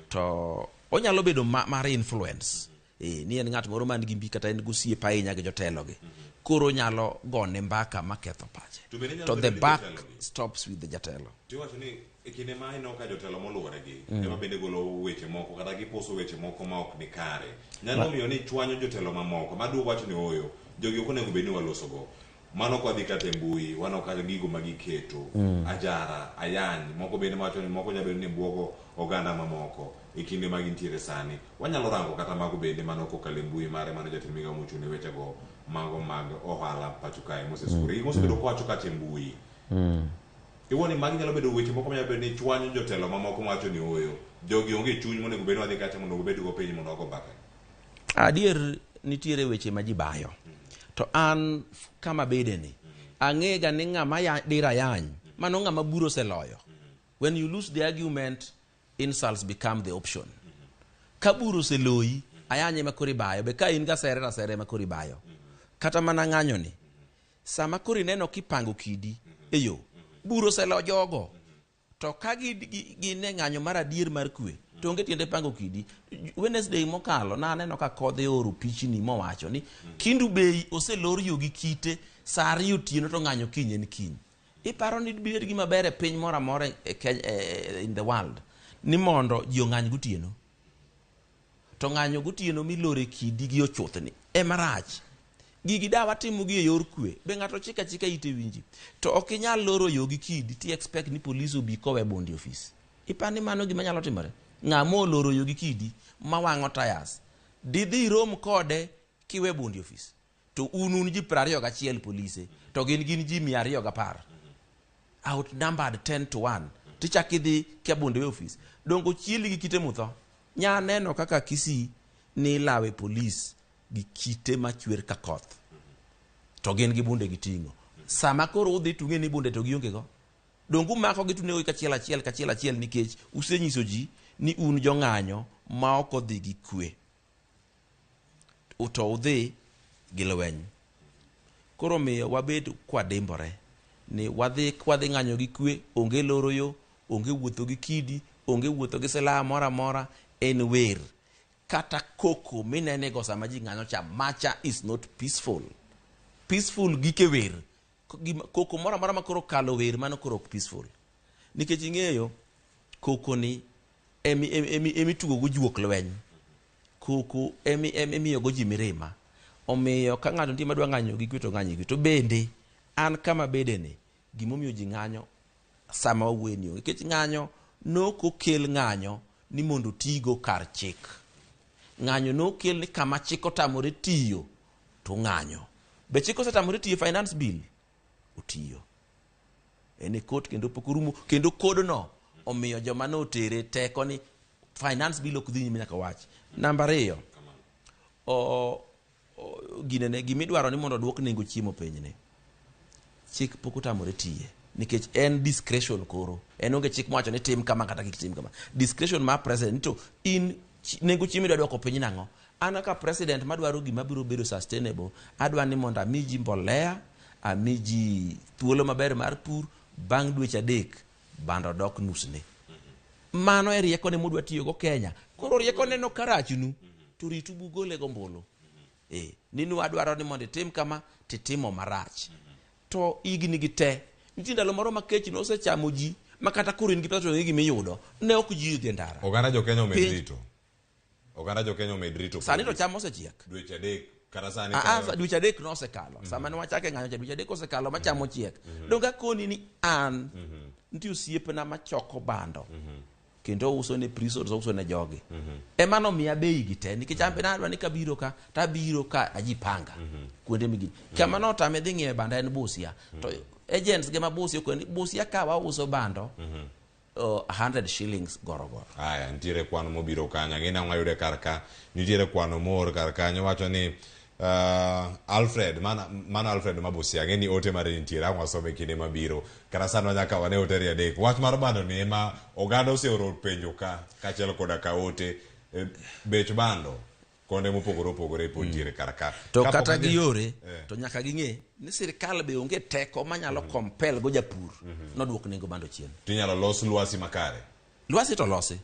to onyalo bedo ma, mar influence. Eh, ni en ng'at moro man gi mbi kata en gosiep ahinya gi jotelo gi. Koro onyalo gone mbaka maketho pache. To bende nyalo To bedo the ni buck jotelo gi- stops with the jatelo. Tiwacho ni e kinde ma ineno ka jotelo moluwore gi ema bende golo weche moko kata giposo weche moko ma ok ni kare nyalo miyo ni chwanyo jotelo mamoko maduogo wacho ni ooyo jogi ok onego bed ni walosogo mano kwa dhi kata e mbui waneno kata gigo ma giketo ajara ayany moko bende wacho ni moko nyalo bedo ni buogo oganda mamoko e kinde ma gintiere sani wanyalo rango kata mago bende mano kokalo e mbui mare mano jatend migawo mochung' ne wechego mago mag ohala pacho kae Moses Kuria gik mosebedo kowacho kacha e mbui Iwuo ni magi nyalo bedo weche moko manyalo bedo ni chwanyo jotelo mamoko mawacho ni ooyo, jogi onge chuny monego bed ni wadhi kacha mondo wabed go piny mondo wago mbaka. Adier nitiere weche ma ji bayo. To an kama bede ni, ang'ega ni ng'ama ya, diro ayany, mano ng'ama bura oseloyo. When you lose the argument, insults become the option. Ka bura oseloyi, ayany ema koro ibayo. Be ka in gasere to asere ema koro ibayo. Kata mana ng'anyo ni, Sama koro ineno kipango kidi e yo, bura oselo jogo. To ka gin e ng'anyo mar adier mar kwe, to onge tiende pango kidi. Wednesday mokalo naneno ka kodhe ooro pichni mowacho ni Kendu Bay oselor yo gi kite saa ariyo otieno to ng'anyo kiny en kiny. Iparo ni dibed gima ber e piny moro amora e Kenya, in the world ni mondo ji ong'any gotieno? To ng'anyo gotieno milore kidi gi ochuthni ema rach. Gigi da watimo gi e yor kwe, be ng'ato chika chika ite winji. To ok inyal loro yo gi kidi ti expect ni police obi kowe bondi ofis. Ipa ni mano gima nyalo timore? Ng'ama oloro yo gi kidi ma wang'o tires, didhi irom kode kiwe bondi ofis? To un un ji 21 polise, to gin gin ji 210. Outnumbered 10 to 1. Tichak idhi kia bunde we ofis. Dongo chieli gi kite mutho. Nya neno kaka Kisii ni lawe polis gi kite machwer ka koth. To gin gi bunde giting'o. Sama koro udhi tung'e ni bunde to gionge go. Donge umako gi tunego gi kachiel achiel kachiel achiel nikech usenyiso ji ni un jong'anyo ma ok odhi gi kwe. To udhi gi lweny. Koro miyo wabed kwadimbore ni wadhi kwadhi ng'anyo gi kwe, onge loro yo, onge wuotho gi kidi, onge wuotho gi silaha moro amora, en wer. Kata koko minenego sama ji ng'anyo cha, macha is not peaceful. Peaceful gike wer. Koko moro amora ma koro kalo wer, mano koro ok peaceful. Nikech ing'eyo, koko ni emitugo go juok lweny. Koko emiyo go ji mirima. Omiyo ka ng'ato nitie madwa ng'anyo gi kwe to ng'anyo gi kwe. To bende an kama bede ni, gimomiyo ji ng'anyo sama wawuoye ni onge. Nikech ng'anyo nokokel ng'anyo ni mondo tigo kar chik. Ng'anyo nokel ni kama chik otamore tiyo to ng'anyo. Be chik osetamore tiyo finance bill? Otiyo. En e court kendo pok orumo. Kendo kodno omiyo joma notere teko ni finance bill ok dhi nyime nyaka wach. Namba 2, ginene gimidwaro ni mondo oduok nengo chiemo piny ni. Chik pok otamore tiye. Nikech en discretion koro. En onge chik mowacho ni tim kama kata kik tim kama. Discretion mar president to in nengo chiemo idwa duoko piny nang'o? An kaka president madwaro gima biro bedo sustainable, adwa ni mondo ami ji mbolea, ami ji thuolo maber mar pur, bang' dweche 3 bando dok nusne. Mano e riekone modwa tiyogo Kenya. Koro riekone no karachnu, to ritu bugole gombulu. Ninu adwaro ni mondo itim kama, titimo marach. To higni gi te, nitie ndalo moro ma kech nosechamo ji, ma kata koro in gi pesa to onge gima iyudo, ne ok ji dhi e ndara. Oganda jo Kenya omed rito. Oganda jo Kenya omed rito. Sani to cham osechiek. Dweche 3 kata sani Dweche 3 nosekalo. Sama ne wachake ng'anyo cha, dweche 3 osekalo ma cham ochiek. Donge akoni ni an nitie osiepna machoko bando. Kendo uso ne prisons, uso ne jogi. Ema nomiya bei gi te, nikech an be nadwa ni kabiro ka, tabiro ka ajipanga. Kuonde migi. Kama notame dhi ng'iewe bando en Busia. To agents ge ma Busia okoni, Busia ka wauso bando, 100 shillings goro goro. Aya, nitiere kwano mobiro kanyo. Ang'e ni ang'o ayude kar ka. Nitiere kwano moor kar kanyo wacho ni Alfred, mana Alfred ma Busia, ang'e ni ote mare nitiere, ang' wasome kinde mabiro. Kata sani wanyaka wane ote 3. Wach mar bando ni ema oganda oseoro penjo ka, kaachiel koda ka ote. Bech bando konde mopogore opogore pod nitiere kar ka. To kata gi yore, to nyaka ging'e ni sirikal be onge teko manyalo compel go japur noduok nengo bando chien. To inyalo los lwasi makare. Lwasi to losi.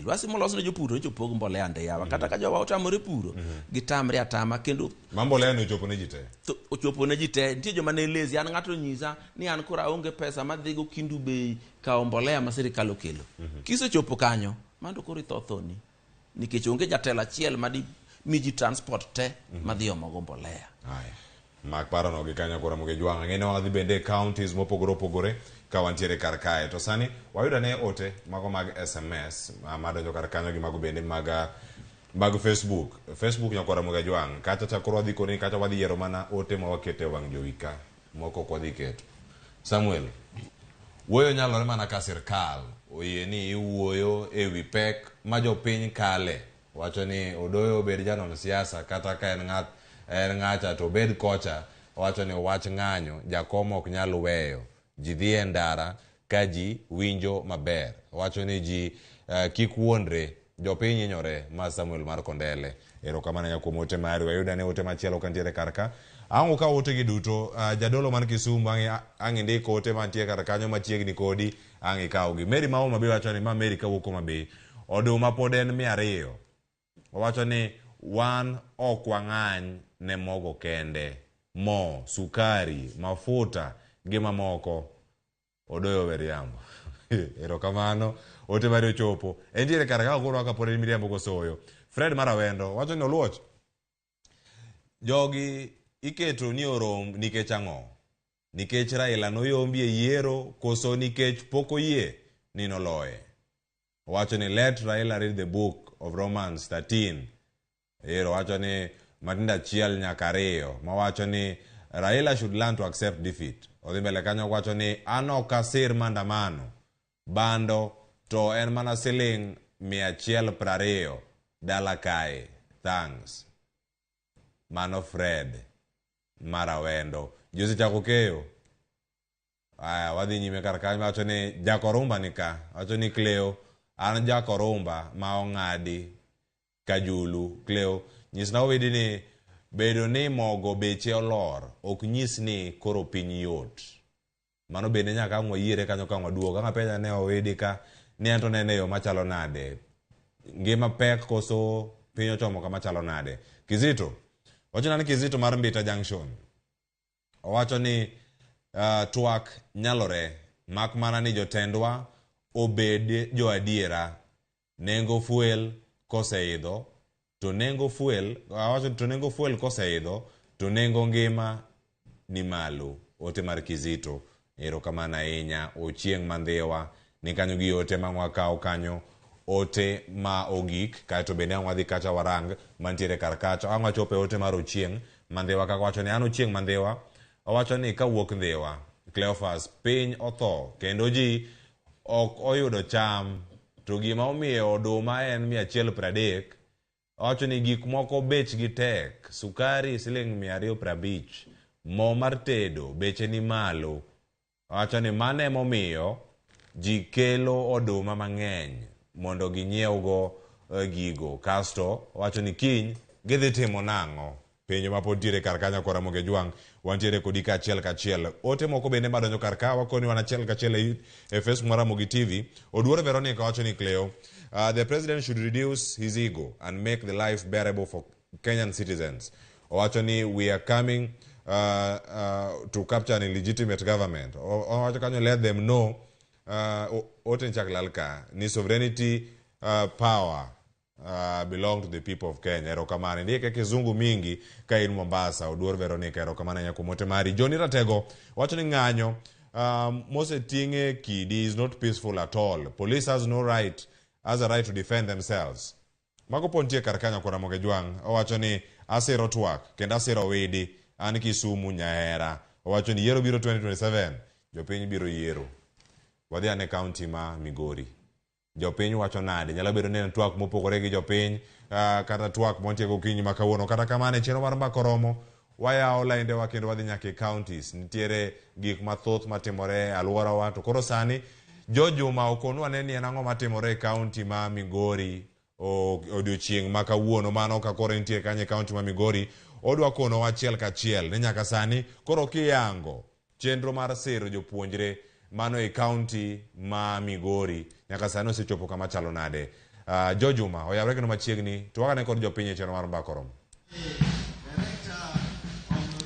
Lwasi molos ne jopur to opog mbolea nde yawa. Kata ka jowa otamore puro, gitamre atama kendo Ma mbolea ni ochopo ne ji te. To ochopo ne ji te. Nitie joma ne lazy. An ng'ato nyisa ni an koro aonge pesa madhigo Kindu Bay kawo mbolea ma sirikal okelo. Kisechopo kanyo, mano koro itho thoni. Nikech onge jatelo achiel ma di mi ji transport te madhi omogo mbolea. Aya. Mak parono gi kanyo koro Ramogi Jwang'. Ang'e ni wadhi bende e counties mopogore opogore ka wantiere kar kae. To sani wayudo ane ote mago mag SMS madonjo kar kanyo gi mago bende mag Facebook. Facebook nyakwar Ramogi Jwang'. Kacha cha koro wadhi koni kacha wadhi yiero mana ote ma waketo e wang' jowi ka. Moko ok wadhi keto. Samuel, wuoyo nyalore mana ka sirkal oyie ni iwuoyo e wi pek ma jopiny kale. Wacho ni Odoyo obed janon siasa kata ka en ng'acha to obed kocha. Wacho ni wach ng'anyo jakom ok nyal weyo. Ji dhi e ndara ka ji winjo maber. Wacho ni ji kik wuondre, jopiny hinyore. Ma Samuel mar Kondele. Erokamano ahinya kuom ote mari. Wayudo ane ote machielo kantiere kar ka. Ang' ukaw ote gi duto, jadolo man Kisumu ang' indik ote mantie kar kanyo machiegni kodi, ang' ikawgi. Mary ma Homa Bay wacho ni ma Mary kawuok Homa Bay. Oduma pod en 200. Owacho ni wan ok wang'any ne mogo kende. Mo, sukari, mafuta gi mamoko. Odoyo we riambo. Erokamano, ote mari ochopo. Entiere kar ka koro kapod en miriambo kosoyo. Fred Marawendo wacho ni Oluoch. Jogi iketo ni orom nikech ang'o? Nikech Raila noyombi e yiero koso nikech pok oyie ni noloye? Owacho ni let Raila read the book of Romans 13. Ero wacho ni matindo 1 nyaka 2 mawacho ni Raila should learn to accept defeat. Odhi mbele kanyo wacho ni an ok asir maandamano. Bando to en mana siling 120 dala kae. Thanks. Mano Fred Marawendo. Ji osechako keyo. Aya, wadhi nyime kar kanyo wacho ni Jakorumba ni ka. Wacho ni Cleo, an Jakorumba ma ong'adi Kajulu. Cleo, nyisna owidi ni Bedo ni mogo beche olor ok nyis ni koro piny yot. Mano bende nyaka ang' wayiere kanyo ka waduogo. Ang' apenja ne Owidi ka ni en to nene e yo machalo nade. Ngima pek koso piny ochomo kama chalo nade. Kizito. Wacho ni Kizito mar Mbita Junction. Owacho ni twak nyalore mak mana ni jotendwa obed joadiera. Nengo fuel koseidho to nengo fuel awacho to nengo fuel koseidho to nengo ngima ni malo. Ote mar Kizito. Erokamano ahinya. Ochieng' Mandhiwa ni kanyo gi ote ma wakawo kanyo ote ma ogik kaeto bende ang' wadhi kacha warang mantiere kar kacha ang' wachopo e ote mar Ochieng' Mandhiwa kaka wacho ni an Ochieng' Mandhiwa owacho ni kawuok Ndhiwa Cleophas piny otho kendo ji ok oyudo cham to gima omiyo oduma en 130 owacho ni gik moko bechgi tek sukari siling 250 mo mar tedo beche ni malo owacho ni mano emomiyo ji kelo oduma mang'eny mondo ginyiewgo gigo kasto owacho ni kiny gidhi timo nang'o penjo ma pod ntiere kar kanyo kora Ramogi Ojwang' wantiere kodi kaachiel kachiel ote moko bende madonjo kar ka wakoni wan achiel kachiel e Facebook mar Ramogi TV Oduor Veronica wacho ni Cleo the president should reduce his ego and make the life bearable for Kenyan citizens. Owacho ni we are coming to capture an illegitimate government. Owacho kanyo let them know ote chak lal ka ni sovereignty power belong to the people of Kenya. Erokamano. Ndike kizungu mingi ka in Mombasa. Oduor Veronica erokamano ahinya kuom ote mari. Johnny Ratego wacho ni ng'anyo moseting'e kidi is not peaceful at all. Police has no right has a right to defend themselves. Mago pod nitie kar kanyo kora Ramogi Ojwang' owacho ni asiro twak kendo asiro widi an Kisumu Nyahera. Owacho ni yiero biro 2027 jopiny biro yiero. Wadhi ane kaunti ma Migori. Jopiny wacho nade? Nyalo bedo ni en twak mopogore gi jopiny kata twak montieko okinyi ma kawuono. Kata kamano e chenro mar mbaka oromo wayawo laindewa kendo wadhi nyaka e counties. Nitiere gik mathoth matimore e alworawa to koro sani Jojuma okonwa ane ni en ang'o matimore e kaunti ma Migori odiochieng' ma kawuono mano ka koro entie kanyo e kaunti ma Migori odwa konowa achiel kachiel ni nyaka sani koro kiyango chenro mar siro jopuonjre mano e kaunti ma Migori nyaka sani osechopo kama chalo nade. Jojuma oyawre kendo machiegni to wagane kod jopiny e chenro mar mbaka oromo.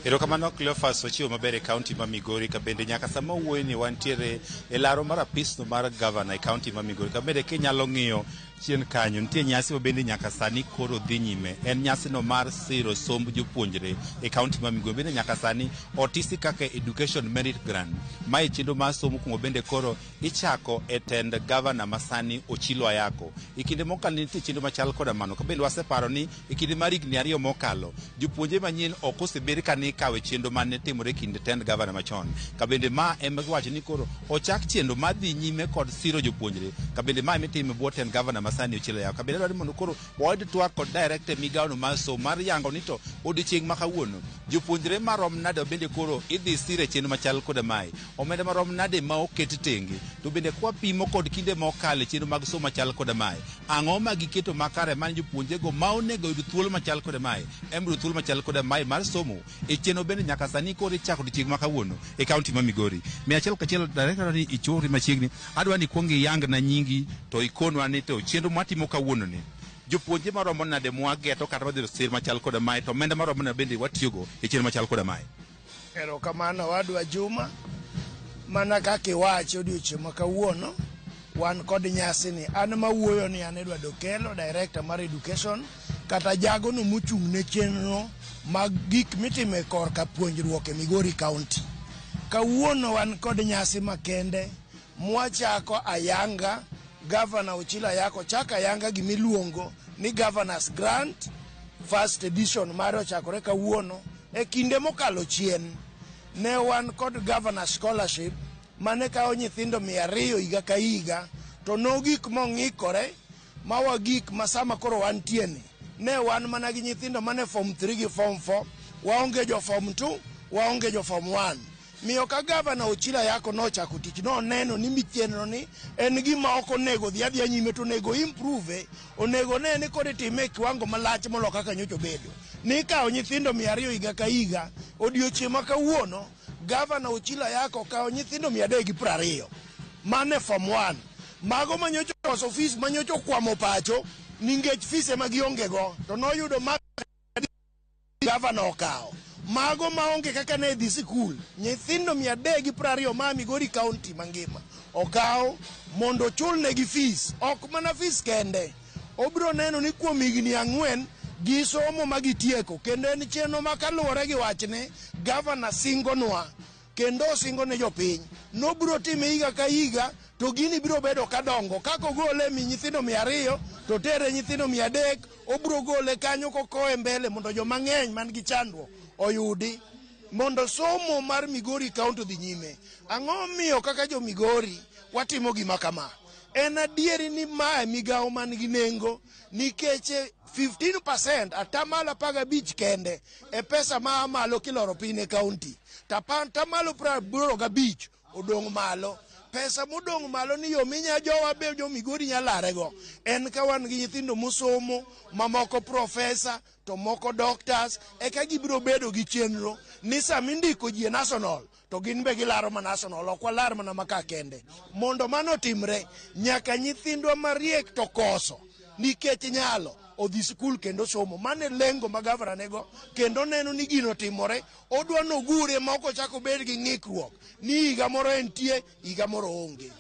Erokamano Cleophas wachiwo maber e kaunti ma Migori ka bende nyaka sama wuoyo ni wantiere e laro mar apisno mar gavana e kaunti ma Migori ka bende kinyalo ng'iyo chien kanyo nitie nyasi ma bende nyaka sani koro dhi nyime en nyasino mar siro somb jopuonjre e kaunti ma Migori bende nyaka sani otisi kaka Education Merit Grant mae chenro mar somo kuma bende koro ichako e tend gavana masani Ochilo Ayako e kinde mokalo nitie chenro machal koda mano ka bende waseparo ni e kinde mar higni 2 mokalo jopuonjre manyien ok osebed ka ikawe chenro mane timore e kinde tend gavana machon ka bende ma ema giwacho ni koro ochak chenro madhi nyime kod siro jopuonjre ka bende ma emitimo e bwo tend gavana masani Ochilo Ayako ka bende dwaro ni mondo koro wayud twak kod director e migawono mar somo mar yango ni to odiochieng' ma kawuono jopuonjre marom nade bende koro idhi sir e chenro machal koda mae omenda marom nade ma oket tenge to bende kwapimo kod kinde mokalo e chenro mag somo machal koda mae ang'o ma giketo makare man jopuonjrego ma onego oyud thuolo machal koda mae em yudo thuolo machal koda mae mar somo e chenro bende nyaka sani koro ichako odiochieng' ma kawuono e kaunti ma Migori 101 director ni ichori machiegni adwa ni kuong iyang na nyingi to ikonwa ni to chenro mwatimo kawuono ni jopuonjre maromo nade mwageto kata madhi sir machal koda mae to omenda maromo nade bende watiyogo e chenro machal koda mae. Erokamano wadwa Juma, mana kaka iwacho odiochieng' ma kawuono wan kod nyasi ni an mawuoyo ni an Edward Okello, Director mar Education, kata jagono mochung' ne chenro mag gik mitimo e korka puonjruok e Migori County. Kawuono wan kod nyasi makende mwachako ayanga Governor Ochilo Ayako chako ayanga gimiluongo ni Governor's Grant first edition mare ochakore kawuono. E kinde mokalo chien ne wan kod Governor Scholarship mane kawo nyithindo 200 higa ka higa to nogik mong'ikore ma wagik ma sama koro wantie ni ne wan mana gi nyithindo mane form 3 gi form 4, waonge jo form 2, waonge jo form 1. Miyo ka gavana Ochilo Ayako nochako tich noneno ni chenro ni en gima ok onego dhi adhiya nyime to onego improve, onego ne ni koro itime e kiwango malach molo kaka nyocha obedo. Nikawo nyithindo 200 higa ka higa, odiochieng' ma kawuono gavana Ochilo Ayako okawo nyithindo 320 mane form 1. Mago manyocha okoso fees manyocha okwamo pacho nikech fees ema gionge go to noyudo ma gavana okawo. Mago maonge kaka ne dhi sikul, nyithindo 320 ma Migori County mangima okaw mondo ochulnegi fees. Ok mana fees kende, obiro neno ni kuom higni 4 gisomo ma gitieko, kendo en chenro ma kaluwore gi wachne gavana singonwa kendo osingo ne jopiny nobiro time higa ka higa to gini biro bedo kadongo. Kaka ogole mi nyithindo 200 to tere nyithindo 300, obiro gole kanyo kokowe mbele mondo joma ng'eny man gi chandruok oyudi mondo somo mar Migori County odhi nyime. Ang'o miyo kaka jo Migori watimo gima kama? En adieri ni mae migawo man gi nengo nikech 15% atamalo 15 kende e pesa ma malo kiloro piny ne county, to atamalo 85 odong' malo. Pesa modong' malo ni yo minya jowa be jo Migori nya larego en ka wan gi nyithindo mosomo mamoko profesa to moko doctors, eka gibiro bedo gi chenro ni sama indiko ji e national to gin be gilaro ma national, ok walar mana maka kende. Mondo mano otimre, nyaka nyithindwa mariek to koso nikech nyalo odhi sikul kendo somo. Mano e lengo ma gavana nigo, kendo neno ni gino timore. Odwa nogure ma ok ochak obed gi ng'ikruok ni higa moro entie, higa moro onge.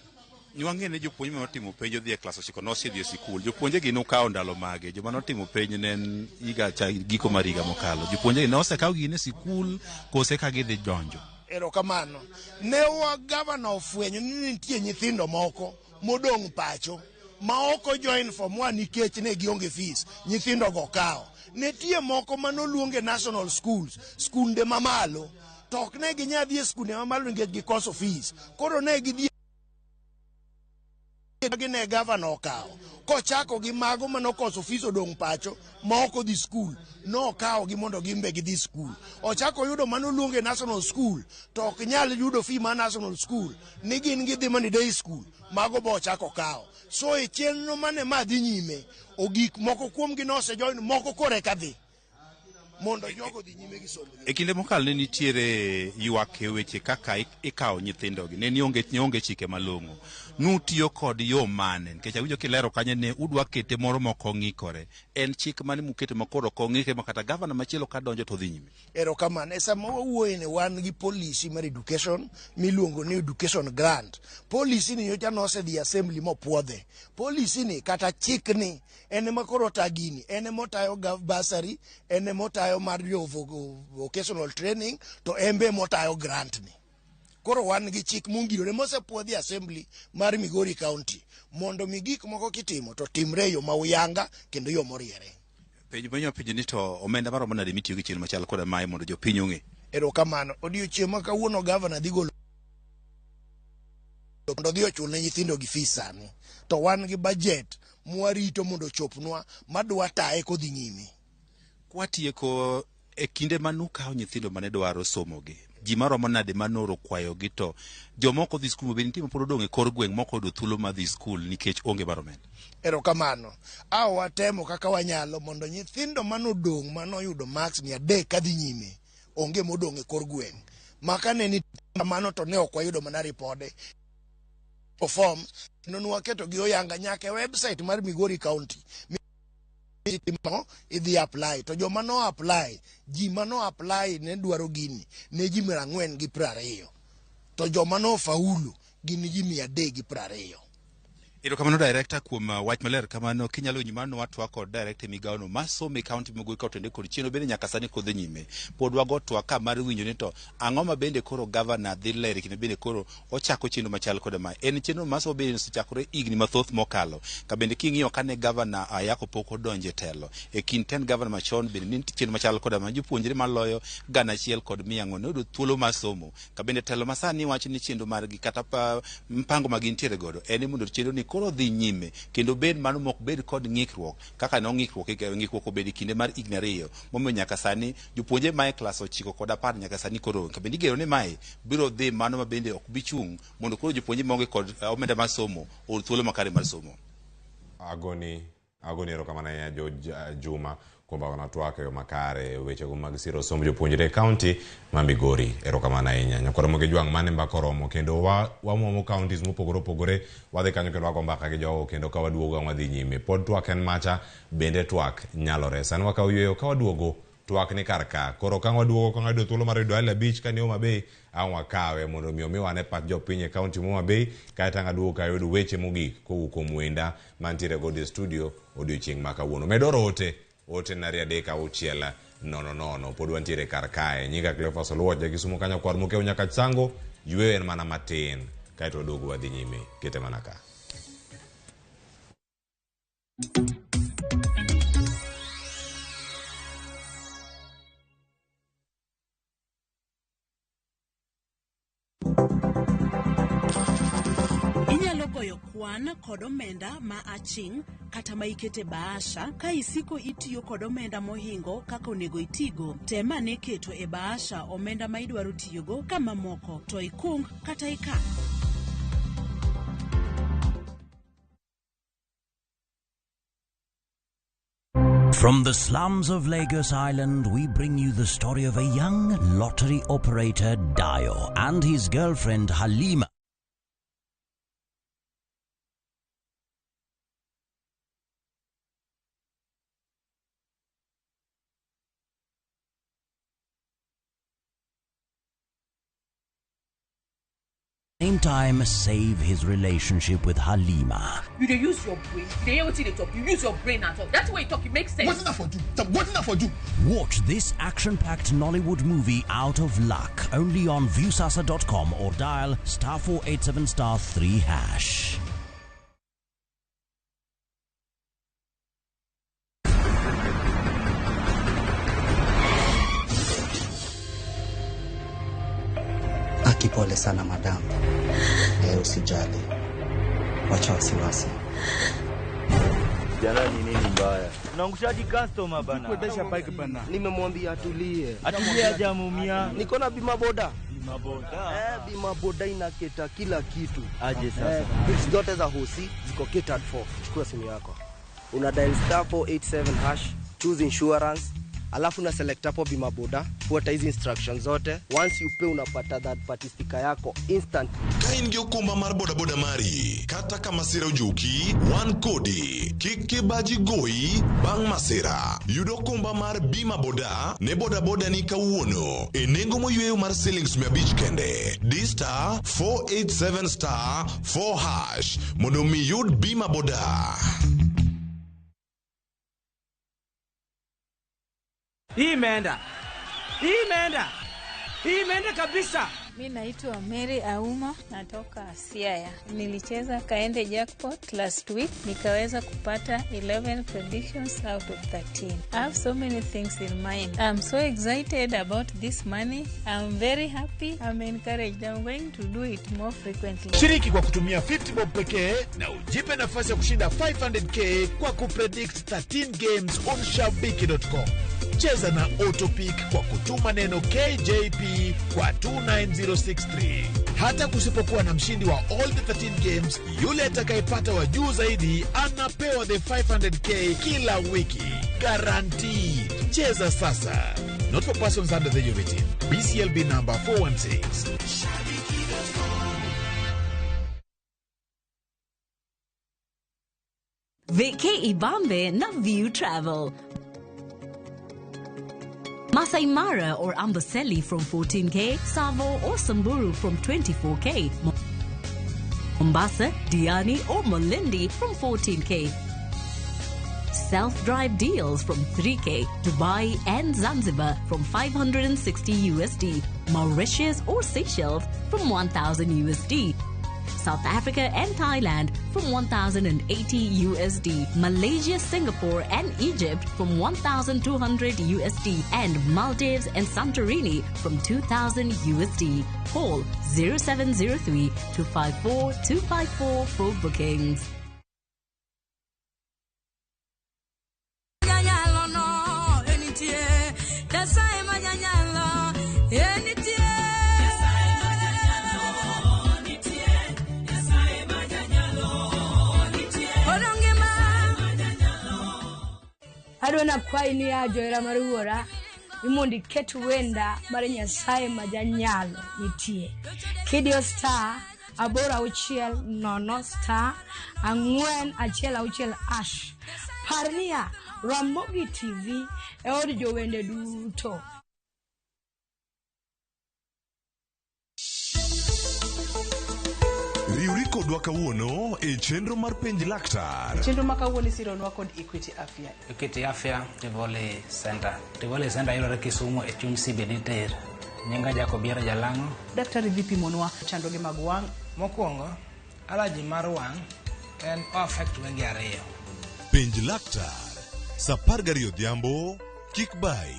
Nwang'e ni jopuonj manotimo penj odhi e klas 9 nosedhi e sikul. Jopuonje gi nokawo ndalo mage? Joma notimo penj ne en higa cha giko mar higa mokalo. Jopuonje gi nosekaw gi e sikul kose ka gidhi donjo? Erokamano. Ne wa gavana ofwenyo ni nitie nyithindo moko modong' pacho ma ok ojoin form 1 nikech ne gionge fees. Nyithindo go kawo. Nitie moko manoluonge national schools, skunde mamalo, to ok ne ginyal dhi e skunde mamalo nikech gikoso fees. Koro ne gidhi ne gavana okawo kochako gi mago manokoso fees odong' pacho ma ok odhi skul, nokawo gi mondo gin be gidhi skul. Ochako oyudo manoluonge national school to ok nyal yudo fee mar national school ni gin gidhi mana day school, mago bo ochako kawo. So e chenro mane ma dhi nyime, ogik moko kuom gi nosejoin, moko koro eka dhi mondo jogo dhi nyime gi somo. E kinde mokalo ne nitiere ywak e weche kaka ikawo nyithindogi, ne ni onge chike malong'o. Nutiyo kod yo mane? Nikech awinjo kilero kanyo ne udwa kete moro mok ong'ikore. En chik mane mukete ma koro ok ong'ikre ma kata gavana machielo ka donjo to dhi nyime? Erokamano. E sama wawuoye ni wan gi policy mar education miluongo ni education grant. Policy ni nyocha nosedhi assembly mopuodhe. Policy ni kata chik ni en ema koro ta gini, en ema otayo bursary, en ema otayo mar jo vocational training, to en be ema otayo grant ni. Koro wan gi chik mongirore mosepuodhi assembly mar Migori County mondo mi gik moko kitimo to timre e yo ma uyanga kendo yo moriere. Penjo manyo penjo ni to omenda maromo nade mitiyo gi chenro machal koda mae mondo jopiny ong'e? Erokamano. Odiochieng' ma kawuono gavana dhi golo mondo odhi ochul ne nyithindo gi fees sani. To wan gi budget mwarito mondo ochopnwa madwa taye kodhi nyime. Kwatieko, e kinde manukawo nyithindo mane dwaro somogi, ji maromo nade manoro kwayogi to jomoko dhi skul bende nitie mapod odong' e kor gweng' mok oyudo thuolo mar dhi skul nikech onge mar omenda? Erokamano. A watemo kaka wanyalo mondo nyithindo manodong' manoyudo marks 300 kadhi nyime onge modong' e kor gweng'. Ma kane nitie kamano to ne ok wayudo mana ripode form kendo nwaketo gi oyanga nyaka e website mar Migori County. Idhi apply to joma no apply, ji mano apply ne dwaro gini ne ji 420, to joma no faulu gin ji 320. Erokamano director kuom wach maler kamano. Kinyalo winjo mano watwa kod director e migawono mar somo e county Migori ka otende kod chenro bende nyaka sani kodhi nyime. Pod wago twak ka mar winjo ni to ang'o ma bende koro gavana dhi lero kinde bende koro ochako chenro machal koda mae. En chenro mar somo bende osechakore higni mathoth mokalo. Ka bende king'iyo kane gavana Ayako pok odonjo e telo, e kind tend gavana machon bende ne nitie chenro machal koda ma jopuonjre maloyo 1400 ne oyudo thuolo mar somo. Ka bende telo masani wacho ni chenro margi kata mpango ma gintiere godo en ni mondo chenro ni koro dhi nyime kendo bed mano mok bed kod ng'ikruok kaka no ng'ikruok ng'ikruok obedo e kinde mar higni 2 momiyo nyaka sani jopuonje mae klas 9 kod 10 nyaka sani koro onge. Bende igeno ni mae biro dhi mano ma bende ok bi chung' mondo koro jopuonje maonge kod omenda mar somo oyud thuolo makare mar somo. Agoni erokamano ahinya George Juma kuom bago na twak e yo makare wechego mag siro somb jopuonjre e kaunti ma Migori. Erokamano ahinya. Nyakwar Ramogi Jwang' mane mbaka oromo kendo wamuomo counties mopogore opogore, wadhi kanyo kendo wago mbaka gi jogo kendo ka waduogo ang' wadhi nyime. Pod twak en macha, bende twak nyalore. Sani wakawo yueyo ka waduogo twak ni kar ka. Koro ka waduogo ka wayudo thuolo mar yudo hali 5 ka ni Homa Bay, ang' wakawe mondo mi omiwa ane pach jopiny e kaunti ma Homa Bay, kaeto ang' aduogo ka ayud weche mogik kowuok kuom wenda mantiere godo e studio odiochieng' ma kawuono. Med oro ote 2 3 6 0 0. Pod wantiere kar kae. Nyinga Cleophas Oluoch, ja Kisumu kanyo kwar Mokeu nyaka Chango, yueyo en mana matin. Kaeto waduogo wadhi nyime. Kete mana ka. Inyalo goyo kwan kod omenda ma aching' kata ma ikete bahasha ka isiko itiyo kod omenda mohingo kaka onego itigo. Tem ane keto e bahasha omenda ma idwaro tiyogo ka mamoko to ikung kata ikan. From the slums of Lagos Island, we bring you the story of a young lottery operator, Dayo, and his girlfriend, Halima. Same time, save his relationship with Halima. You dey use your brain. You dey hear wetin you dey talk. You use your brain and talk. That's way you talk. It makes sense. Wetin na for do? Wetin na for do? Watch this action-packed Nollywood movie Out of Luck only on Viusasa.com or dial *487 *3#. Akipole sana madam. Usijali. Wacha wasiwasi. Jana ni nini mbaya? Unaangushaji customer bana. Kuendesha bike bana. Nimemwambia atulie. Atulie hajamuumia. Niko na bima boda. Bima boda. Bima boda inaketa kila kitu. Aje sasa. Bills zote za hosi ziko catered for. Chukua simu yako. Una dial *487#, choose insurance. Alafu na select hapo bima boda, fuata hizi instructions zote. Once you pay unapata that party sticker yako instant. Ka in gi okumba mar boda boda mari, kata ka masira ojuki, wan kodi. Kik kibaji goyi bang' masira. Yud okumba mar bima boda ne boda boda ni kawuono e nengo moyweyo mar silings 500 kende. Di *487 *4# mondo mi yud bima boda. Hii imeenda kabisa. Mi naitwa Mary Auma, natoka Siaya. Nilicheza Kaende Jackpot last week, nikaweza kupata 11 predictions out of 13. I have so many things in mind. I'm so excited about this money. I'm very happy. I'm encouraged. I'm going to do it more frequently. Shiriki kwa kutumia 50 bob pekee na ujipe nafasi ya kushinda 500k kwa kupredict 13 games on shabiki.com. Cheza na Autopick kwa kutuma neno KJP kwa 29063. Hata kusipokuwa na mshindi wa all the 13 games, yule atakayepata wa juu zaidi anapewa the 500k kila wiki. Guaranteed. Cheza sasa. Not for persons under the age of 18. BCLB number 416. Vacay Ibambe na View Travel. Masai Mara or Amboseli from 14K, Savo or Samburu from 24K, Mombasa, Diani or Malindi from 14K. Self-drive deals from 3K, Dubai and Zanzibar from $560 USD, Mauritius or Seychelles from $1,000 USD. South Africa and Thailand from $1,080 USD, Malaysia, Singapore and Egypt from $1,200 USD, and Maldives and Santorini from $2,000 USD. Call 0703 254 254 for bookings. Adwa nakwayi niya johera mar wuora ni mondo iket wenda mar Nyasaye ma janyalo nitie. Kidiyo star 860 star 4 1 6 hash. Par niya, Ramogi TV e od jowende duto. Riwri kodwa kawuono e chenro mar penj laktar. Chenro ma kawuono isironwa kod Equity Afya. Equity Afya Tivoli Center. Tivoli Center yudore Kisumu e chuny CBD tir. Nyinga Jacob Biero Jalang'o. Daktari dhi pimonwa chandruoge mag wang'. Mokwongo, allergy mar wang' en o affect wenge ariyo. Penj laktar sa 12 odhiambo kik bayi.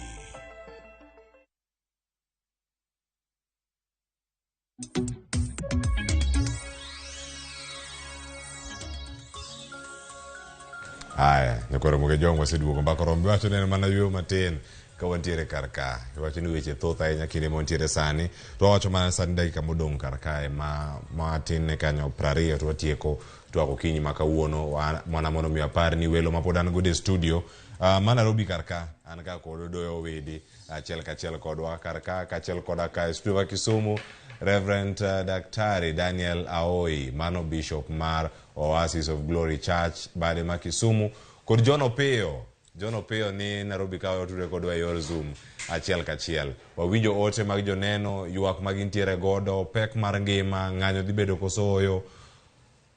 Aya, nyakoro Muge Jong waseduogo mbaka rombe wacho ne en mana yueyo matin ka wantiere kar ka. Iwacho ni weche thoth ahinya kinde ma wantiere sani. To wawacho mana sani dakika modong' kar kae ma matin ne kanyo 20 to watieko twak okinyi ma kawuono. Mana mondo mi apar ni welo ma pod an godo e studio ma Nairobi kar ka an ka kod Odoyo Owidi achiel kachiel kodwa kar ka kaachiel koda ka e studio ma Kisumu Reverend Daktari Daniel Aoi mano bishop mar Oasis of Glory Church bade ma Kisumu kod John Opiyo. John Opiyo ni Nairobi ka otudore kodwa e yor Zoom achiel kachiel. Wawinjo ote mag joneno, ywak ma gintiere godo, pek mar ngima, ng'anyo dhi bedo koso ooyo.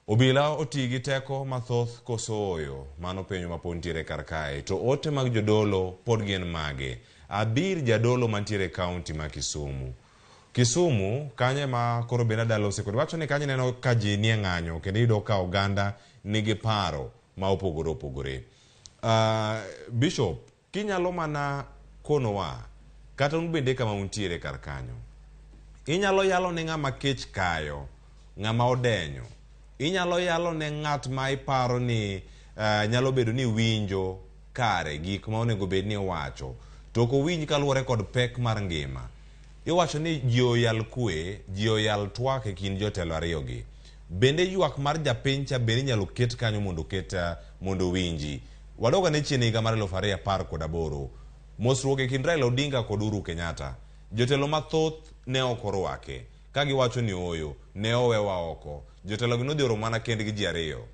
Obila oti gi teko mathoth koso ooyo? Mano penjo ma pod nitiere kar kae. To ote mag jodolo pod gin mage? Abir jadolo mantiere e kaunti ma Kisumu. Kisumu, kanyo ema koro bende adalose kod wacho ni kanyo ineno ka ji nie ng'anyo kendo iyudo ka oganda nigi paro ma opogore opogore. Bishop, kinyalo mana konowa kata un bende kama untiere kar kanyo. Inyalo yalo ne ng'ama kech kayo, ng'ama odenyo. Inyalo yalo ne ng'at ma iparo ni nyalo bedo ni winjo kare gik ma onego bed ni iwacho. To ok owinj kaluwore kod pek mar ngima. Iwacho ni ji oyal kwe, ji oyal twak e kind jotelo ariyo gi. Bende ywak mar japiny cha bende inyalo ket kanyo mondo oket mondo owinji. Wadog ane chien e higa mar 2018. Mosruok e kind Raila Odinga kod Uhuru Kenyatta. Jotelo mathoth ne ok orwake. Ka giwacho ni ooyo, ne owewa oko. Jotelo gi nodhi oromo mana kendgi ji ariyo.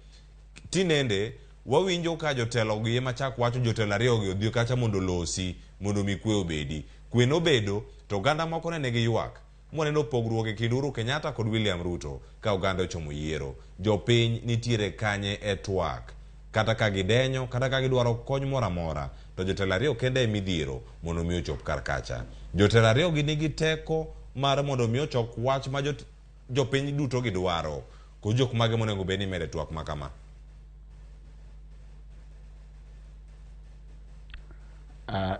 Tinende, wawinjo ka jotelo gi ema chak wacho jotelo ariyo gi odhi kacha mondo olosi, mondo mi kwe obedi. Kwe nobedo, to oganda moko ne nigi ywak. Mwaneno pogruok e kind Uhuru Kenyatta kod William Ruto ka oganda ochomo yiero. Jopiny nitiere kanye e twak. Kata ka gidenyo, kata ka gidwaro kony moro amora, to jotelo ariyo kende emidhiero mondo mi ochop kar kacha. Jotelo ariyo gi nigi teko mar mondo mi ochok wach ma jopiny duto gidwaro. Kod jok mage monego bed ni imede twak ma kama?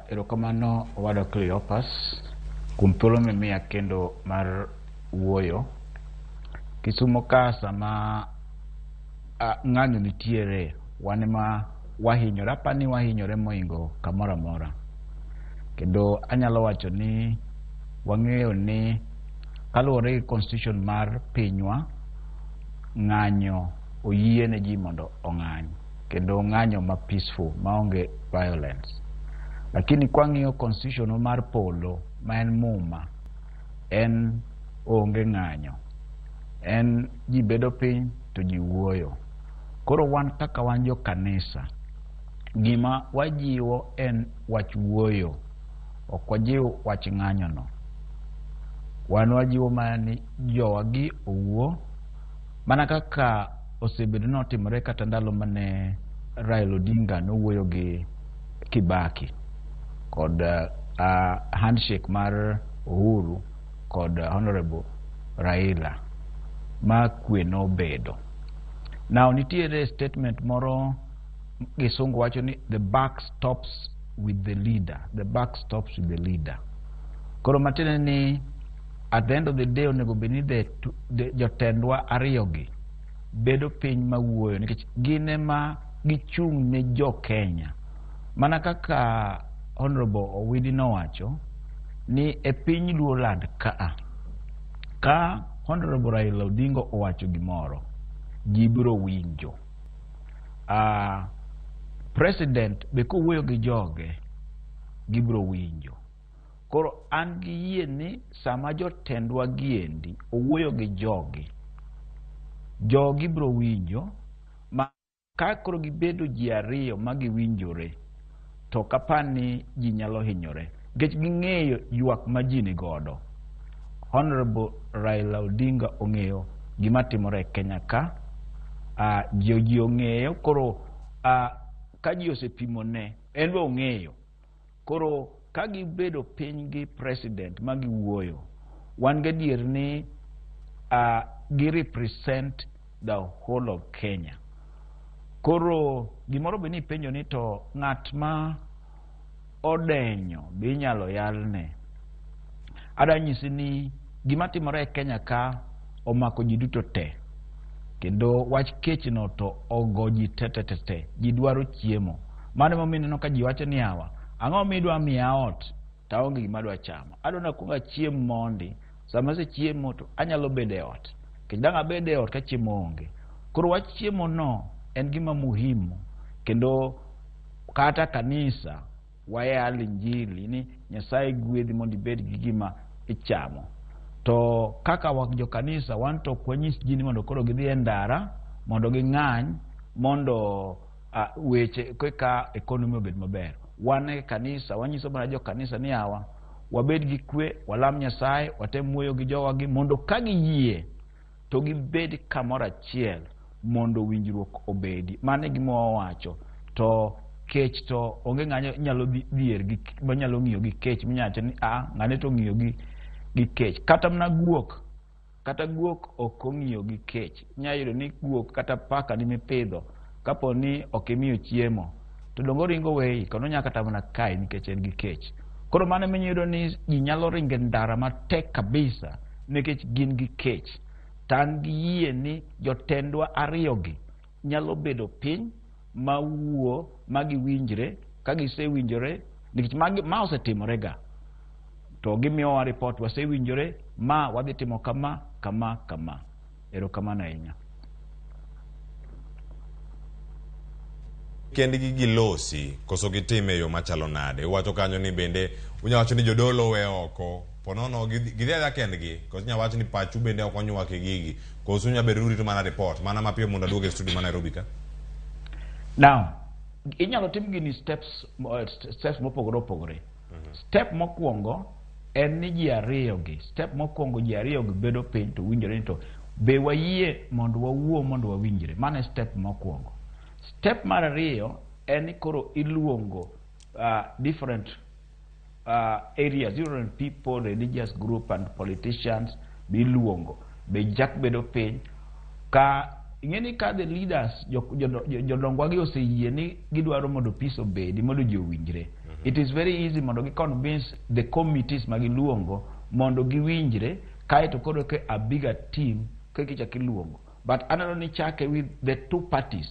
Erokamano owadwa Cleopas kuom thuolo mimiya kendo mar wuoyo. Kisumo ka sama ng'anyo nitiere wan ema wahinyore, apani wahinyore mohingo kamoro amora. Kendo anyalo wacho ni wang'eyo ni kaluwore gi constitution mar pinywa, ng'anyo oyiene ji mondo ong'any kendo ng'anyo ma peaceful maonge violence. Lakini kwang'iyo constitution mar polo ma en muma, en onge ng'anyo. En ji bedo piny to ji wuoyo. Koro wan kaka wan jo kanisa, gima wajiwo en wach wuoyo, ok wajiw wach ng'anyo no. Wan wajiwo mana ni jowagi owuo, mana kaka osebedo notimore kata ndalo mane Raila Odinga nowuoyo gi Kibaki kod handshake mar Uhuru kod Honorable Raila ma kwe nobedo. Now nitiere statement moro kisungu wacho ni the buck stops with the leader, the buck stops with the leader. Koro matiende ni at the end of the day onego bed ni the jotendwa ariyogi bedo piny mawuoyo nikech gin ema gichung' ne jo Kenya. Mana kaka Honorable Owidi nowacho ni e piny Luoland kaa, ka Honorable Raila Odinga owacho gimoro, ji biro winjo. President be kowuoyo gi joge, gibiro winjo. Koro an gi yie ni sama jotendwa giendi owuoyo gi jogi, jogi biro winjo ma ka koro gibedo ji ariyo ma giwinjore to ok apar ni ji nyalo hinyore nikech ging'eyo ywak ma ji ni godo. Honorable Raila Odinga ong'eyo gima timore e Kenya ka, ji ong'eyo koro ka ji osepimone en be ong'eyo. Koro ka gibedo piny gi president ma giwuoyo, wan gadier ni gi represent the whole of Kenya. Koro gimoro be nipenjo ni to ng'at ma odenyo be inyalo yalne. Adwa nyisi ni gima timore e Kenya ka omako ji duto te. Kendo wach kech no to ogo ji te te te te. Ji dwaro chiemo. Mano emomiyo ineno ka ji wacho ni awa, ang'o midwa miya ot to aonge gima adwa chamo. Adwa ni akuong achiem mondi. Sama asechiemo to anyalo bedo e ot. Nikech dang' abed e ot ka chiemo onge. Koro wach chiemo no en gima muhimu. Kendo kata kanisa wayal injili ni Nyasaye gwedhi mondo ibed gi gima ichamo. To kaka wak jo kanisa wan to ok wanyis ji ni mondo koro gidhi e ndara mondo ging'any mondo weche kaka economy obed maber. Wan e kanisa wanyiso mana jo kanisa ni awa wabed gi kwe, walam Nyasaye, watem wuoyo gi jowagi mondo ka giyie to gibed kamoro achiel mondo winjruok obedi. Mano e gima wawacho. To kech to onge ng'ama nyalo dhier gi manyalo ng'iyo gi kech minyalo wacho ni a ng'ane to ong'iyo gi kech. Kata mana guok, kata guok ok ong'iyo gi kech. Inyalo yudo ni guok kata paka ni mipidho kapo ni ok imiyo chiemo to donge oringo weyi kendo onyalo kata mana kayi nikech en gi kech. Koro mano ema iyudo ni ji nyalo ringo e ndara matek kabisa nikech gin gi kech. To an gi yie ni jotendwa ariyogi nyalo bedo piny ma wuo ma giwinjre, ka gisewinjore nikech ma osetimore ga to gimiyowa report wasewinjore ma wadhi timo kama kama kama. Erokamano ahinya. Kendgi gilosi koso gitime e yo machalo nade? Uwacho kanyo ni bende unyalo wacho ni jodolo we oko ponono gidhi adhiya kendgi koso inyalo wach ni pachu bende ok onywak e gigi koso unyalo bedo ni urito mana report mana mapiyo mondo aduog e studio ma Nairobi ka? Now, inyalo tim gini steps, steps mopogore opogore. Step mokwongo en ni ji ariyo gi, step mokwongo ji ariyo gi bedo piny to winjore ni to be wayie mondo wawuo mondo wawinjre. Mano e step mokwongo. Step mar ariyo en ni koro iluongo different areas, different people, religious group and politicians be iluongo be chak bedo piny ka ing'e ni ka the leaders jodongwa gi oseyie ni gidwaro mondo peace obedi mondo ji owinjre. It is very easy mondo gi convince the committees ma giluongo mondo giwinjre kaeto koro ke a bigger team kaka ichak iluongo. But aneno ni chake with the two parties,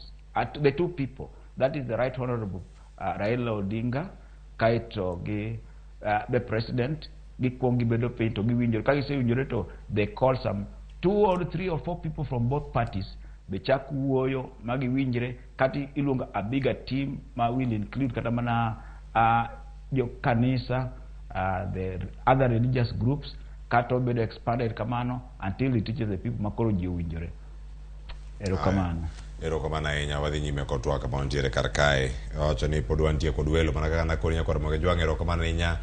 the two people, that is the right honorable Raila Odinga kaeto gi the president gikuong gibedo piny to giwinjore. Ka gisewinjore to they call some 2 or 3 or 4 people from both parties be chak wuoyo ma giwinjre kata iluongo a bigger team ma will include kata mana jo kanisa, the other religious groups kata obedo expanded kamano until it reaches the people ma koro ji owinjore. Erokamano. Erokamano ahinya. Wadhi nyime kod twak ma wantiere kar kae. Wawacho ni pod wantie kod welo mana kaka nakoni nyakwar Moge Jwang'. Erokamano ahinya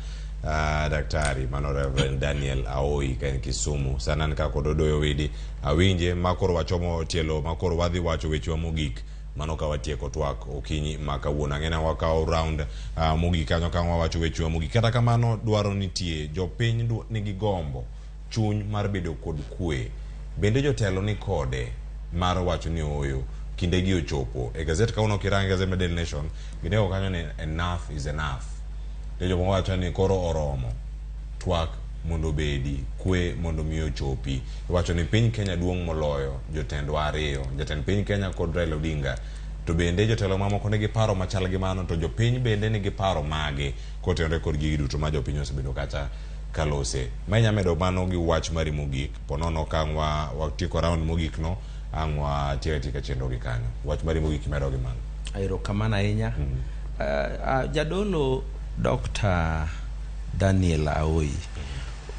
daktari mano Reverend Daniel Aoi ka en Kisumu. Sani an ka kod Odoyo Widi awinje ma koro wachomo tielo ma koro wadhi wacho wechewa mogik mano ka watieko twak okinyi ma kawuono. Ang'e ni wakawo round mogik kanyo ka wawacho wechewa mogik. Kata kamano dwaro nitie jopiny nigi gombo chuny mar bedo kod kwe. Bende jotelo ni kode mar wacho ni ooyo kindegi ochopo. E gazet kawuono kirange gazet mar Daily Nation gindiko kanyo ni enough is enough. To jomoko wacho ni koro oromo twak mondo obedi kwe mondo mi ochopi. Iwacho ni piny Kenya duong' moloyo jotendwa ariyo, jatend piny Kenya kod Raila Odinga. To bende jotelo mamoko nigi paro machal gi mano to jopiny bende nigi paro mage kotenore kod gigi duto ma jopiny osebedo kacha kalose. Ma inya medo mano gi wach mari mogik ponono ka ang' watieko round mogik no ang' watieko atieka chenro gi kanyo. Wach mari mogik imedo gi mano. Erokamano ahinya. Jadolo Dr. Daniel Aoi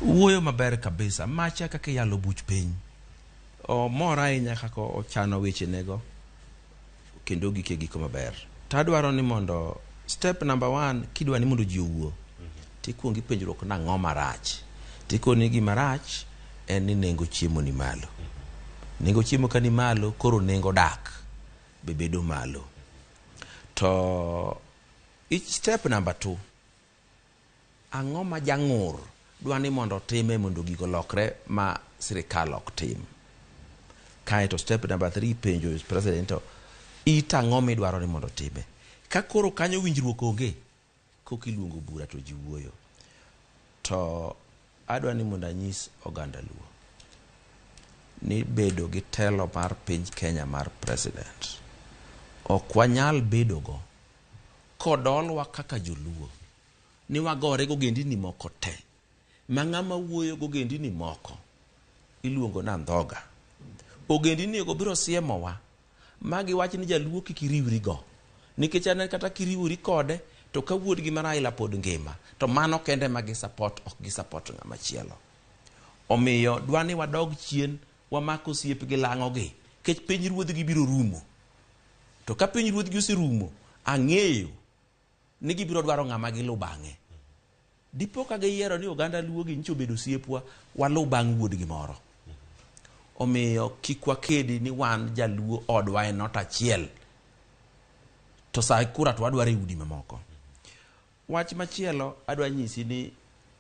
wuoyo maber kabisa macha kaka iyalo buch piny. Omor ahinya kaka ochano wechenego kendo gike giko maber. To adwaro ni mondo step number 1 kidwa ni mondo ji owuo tikuongo ipenjruok nang'o marach. Tikoni gima rach en ni nengo chiemo ni malo. Nengo chiemo ka ni malo koro nengo dak be bedo malo. To each step number 2 ang'o ma jang'ur dwa ni mondo otime mondo gigo lokre ma sirikal ok tim. Kaeto step number 3 penjo president to it ang'o midwaro ni mondo otime. Ka koro kanyo winjruok onge koka iluongo bura to ji wuoyo. To adwa ni mondo anyis oganda Luo ni bedo gi telo mar piny Kenya mar president ok wanyal bedogo kodolwa kaka joluo ni wagore gogendini moko te ma ng'ama wuoyo gogendini moko iluongo na ndhoga. Ogendini go biro siemowa ma giwach ni jaluo kik iriwri go nikech an kata kiriwori kode to ka wuodgi mar Raila pod ngima to mano kende ma gi support ok gi support ng'ama chielo. Omiyo dwa ni wadog chien wamak osiep gi lang'o gi nikech piny ruodhgi biro rumo. To ka piny ruodhgi oserumo ang'eyo ni gibiro dwaro ng'ama giluw bang'e. Dipo ka giyiero ni oganda Luo gi nyicho obedo osiepwa waluw bang' wuodgi moro. Omiyo kik wakedi ni wan jaluo odwa en ot achiel to sa kura to wadwaro e udi mamoko. Wach machielo adwa nyisi ni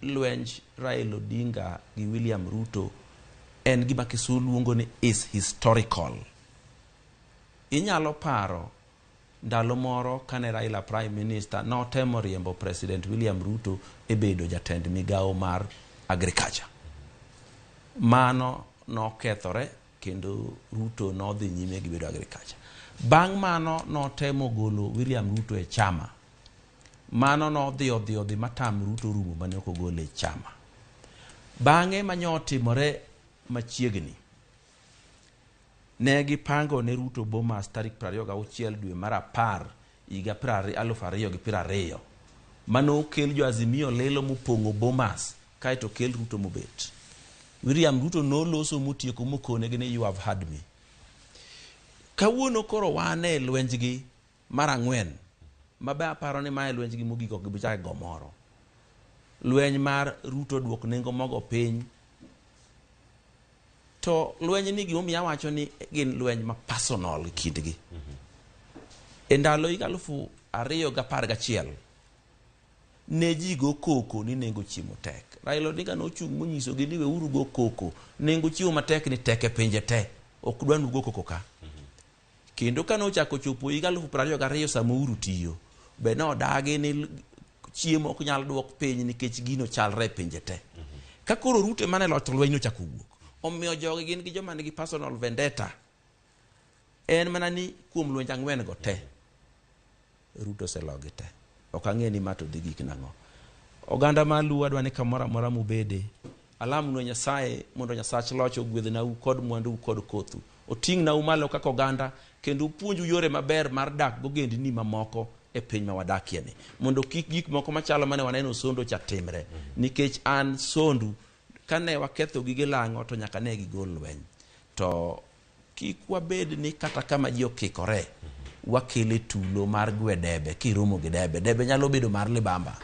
lwenj Raila Odinga gi William Ruto en gima Kisumu luongo ni is historical. Inyalo paro ndalo moro kane Raila Prime Minister notemo riembo President William Ruto e bedo jatend migawo mar agriculture. Mano nokethore kendo Ruto nodhi nyime gi bedo agriculture. Bang' mano notemo golo William Ruto e chama. Mano nodhi odhi odhi matam Ruto rumo mane ok ogole e chama. Bang'e manyotimore machiegni ne gipango ne Ruto Bomas tarik 26 dwe mar 10 higa 2020 mano okel jo Azimio lelo mopong'o Bomas kaeto okel Ruto mobet. William Ruto noloso motieko mokonegi ni you have heard me. Kawuono koro wan e lwenjgi mar 4 mabe aparo ni mae lwenjgi mogik ok gibi chako go moro. Lweny mar Ruto duok nengo mogo piny. To lweny ni gimomiyo awacho ni gin lweny ma personal kindgi. E ndalo higa 2011 ne ji go koko ni nengo chiemo tek. Raila Odinga nochung' monyisogi ni weuru go koko, nengo chiemo matek ni tek e pinje te, ok dwa nugo koko ka. Kendo ka nochako chopo higa 2022 sama Uhuru tiyo, be nodagi ni chiemo ok nyal duok piny nikech gino chalre e pinje te. Ka koro Ruto ema ne loch to lweny nochako wuok. Omiyo jogi gin gi joma nigi personal vendetta. En mana ni kuom lwenje 4 go te, Ruto oselogi te. Ok ang'e ni ma to dhi gik nang'o. Oganda mar Luo adwa ni kamoro amora mubede, alamnu Nyasaye mondo Nyasach loch ogwedhnau kod mwanduu kod kothu. Oting'nau malo kaka oganda kendo opuonju yore maber mar dak gogendini mamoko e piny ma wadakie ni. Mondo kik gik moko machalo mane waneno Sondu cha timre. Nikech an Sondu kane waketho gige lang'o to nyaka ne gigol lweny. To kik wabed ni kata kama ji okikore wakele tulo mar gwe debe kiromo gi debe. Debe nyalo bedo mar libamba.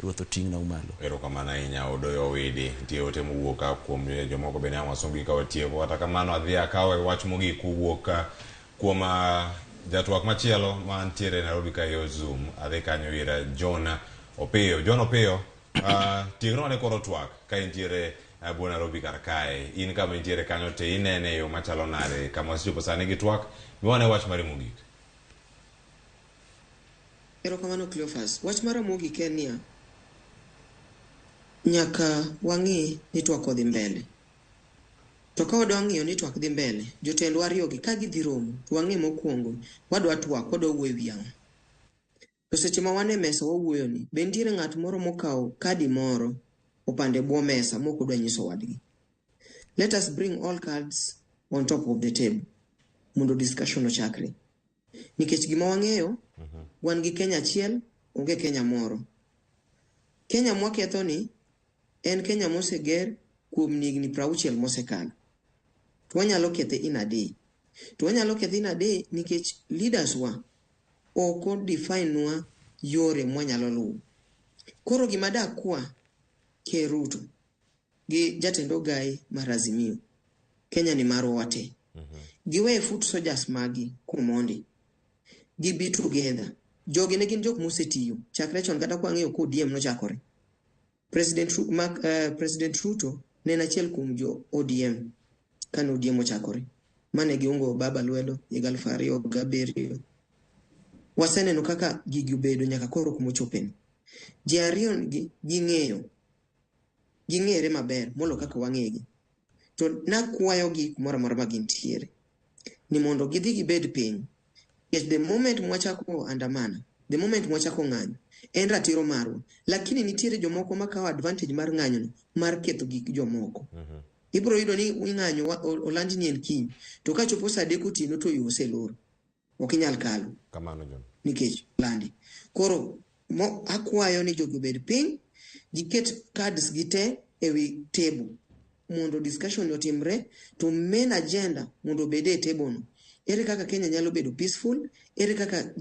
Ruoth oting'nau malo. Erokamano ahinya Odoyo Owidi. Nitie ote mowuok ka kuom jomoko bende ang' wasomgi ka watieko. Kata kamano adhi akawe wach mogik kowuok kuom jatwak machielo mantiere Nairobi ka yo Zoom. Adhi kanyo ir John Opiyo. John Opiyo, tieknwa ne koro twak ka intiere bwo Nairobi kar kae. In kama intiere kanyo to inene e yo machalo nade kama wasechopo sani gi twak. Miwane wach mari mogik. Erokamano Cleophas. Wach mara mogik en niya, nyaka wang'i ni twak odhi mbele. To ka wadwa ng'iyo ni twak dhi mbele, jotendwa ariyogi ka gidhi romo, to wang'i mokwongo, wadwa twak, wadwa wuoyo e wi ang'o. To seche ma wan e mesa wawuoyo ni, be nitiere ng'at moro mokawo kadi moro opande bwo mesa mok odwa nyiso wadgi. Let us bring all cards on top of the table mondo discussion ochakre. Nikech gima wang'eyo, wan gi Kenya achiel, onge Kenya moro. Kenya mwaketho ni en Kenya moseger kuom higni 60 mosekalo. To wanyalo kethe in a day. To wanyalo kethe in a day nikech leaders wa ok o define nwa yore mwanyalo luwo. Koro gima dakwa Ker Ruto gi jatend ogai mar Azimio, Kenya ni marwa wate. Giwe foot soldiers magi kumondi. Gibi together. Jogi ne gin jok mosetiyo chakre chon kata kwang'iyo ko ODM nochakore. President Ruto ne en achiel kuom jo ODM kane ODM ochakore. Mane giungo baba lwedo higa 2007. Waseneno kaka gigi obedo nyaka koro kumochopeni. Ji ariyo gi ging'eyo. Ging'ere maber molo kaka wang'egi. To nakwayogi kumoro amora ma gintiere ni mondo gidhi gibed piny. Nikech the moment mwachako andamana, the moment mwachako ng'anyo, en ratiro marwa. Lakini nitiere jomoko makawo advantage mar ng'anyono mar ketho gik jomoko. Ibiro yudo ni ing'anyo oland ni en kiny, to kachopo saa 3 otieno to yo oselor. Ok inyal kalo. Kamano John. Nikech landi. Koro akwayo ni jogi obed piny, giket cards gi te ewi table mondo discussion otimre, to main agenda mondo obed e table no. Ere kaka Kenya nyalo bedo peaceful? Ere kaka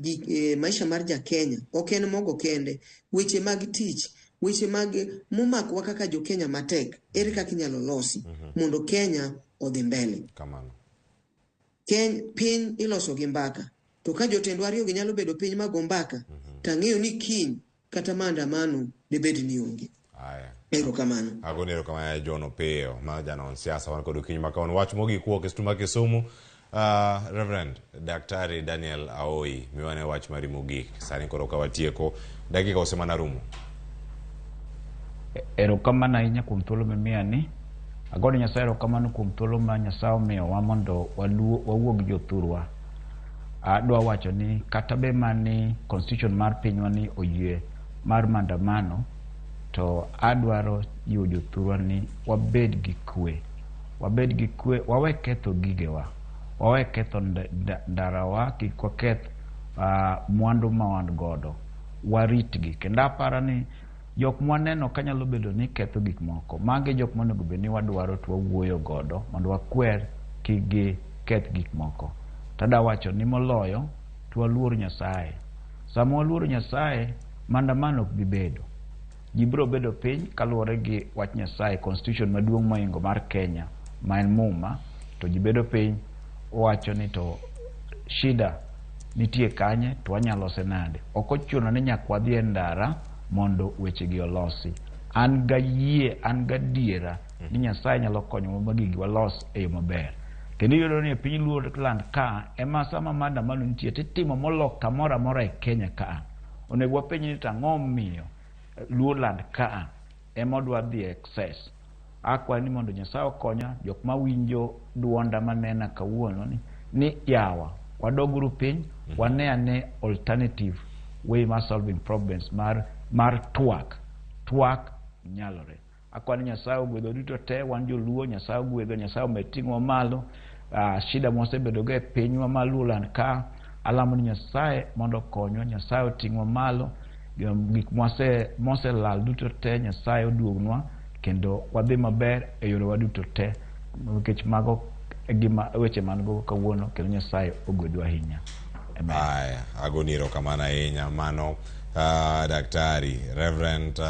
maisha mar ja Kenya ok en mogo kende, weche mag tich, weche mag momakowa kaka jo Kenya matek, ere kaka inyalo losi mondo Kenya odhi mbele? Kamano. Piny iloso gi mbaka. To ka jotendwa ariyo gi nyalo bedo piny mago mbaka, to ang'eyo ni kiny kata maandamano debed ni onge. Aya. Erokamano. Agoni erokamano John Opiyo, ma janon siasa wan kod okinyi ma kawuono. Wach mogik wuok e studio ma Kisumu. Reverend Daktari Daniel Aoi, miwane wach mari mogik. Sani koro ka watieko, dakika osemana rumo. Erokamano ahinya kuom thuolo mimiya ni. Agone Nyasaye erokamano kuom thuolo ma Nyasaye omiyowa mondo wawuo gi jothurwa. Adwa wacho ni kata be mani constitution mar pinywa ni oyie mar maandamano, to adwaro jiwo jothurwa ni wabed gi kwe. Wabed gi kwe, wawe ketho gigewa. Wawe ketho ndarawa, kik waketh mwandu ma wan godo. Waritgi. Kendo aparo ni jok mwaneno kanyalo bedo ni ketho gik moko, magi jok monego bed ni wadwaro to wawuoyo godo mondo wakwer kik giketh gik moko. Tada wacho ni moloyo to waluor Nyasaye. Sama waluoro Nyasaye, maandamano ok bi bedo. Ji biro bedo piny kaluwore gi wach Nyasaye, constitution maduong' mohingo mar Kenya, ma en Muma, to ji bedo piny wacho ni to shida nitie kanye to wanyalo lose nade. Ok ochuno ni nyaka wadhi e ndara mondo wechegi olosi. An gayie, an gadiera ni Nyasaye nyalo konyowa ma gigi walos e yo maber. Kendo iyudo ni e piny Luo land ka ema sama maandamano nitie titimo molok kamoro amora e Kenya ka. Onego wapenj ni to ang'o momiyo Luo land ka ema odwa dhi excess. Akwayo ni mondo Nyasaye okonya jok mawinjo duonda manena kawuono ni yawa wadoguru piny wane ane alternative way mar solving problems mar twak. Twak nyalore. Akwayo ni Nyasaye ogwedhwa duto te, wan joluo, Nyasaye ogwedhwa, Nyasaye omed ting'owa malo. Shida mwasebedogo e pinywa mar Luoland ka, alamo ni Nyasaye mondo okonywa, Nyasaye oting'wa malo, gik moselal duto te Nyasaye oduognwa kendo wadhi maber e yorewa duto te, nikech mago e gima weche man go kawuono kendo Nyasaye ogwedhwa ahinya. Amen. Aya, agoni erokamano ahinya mano Daktari Reverend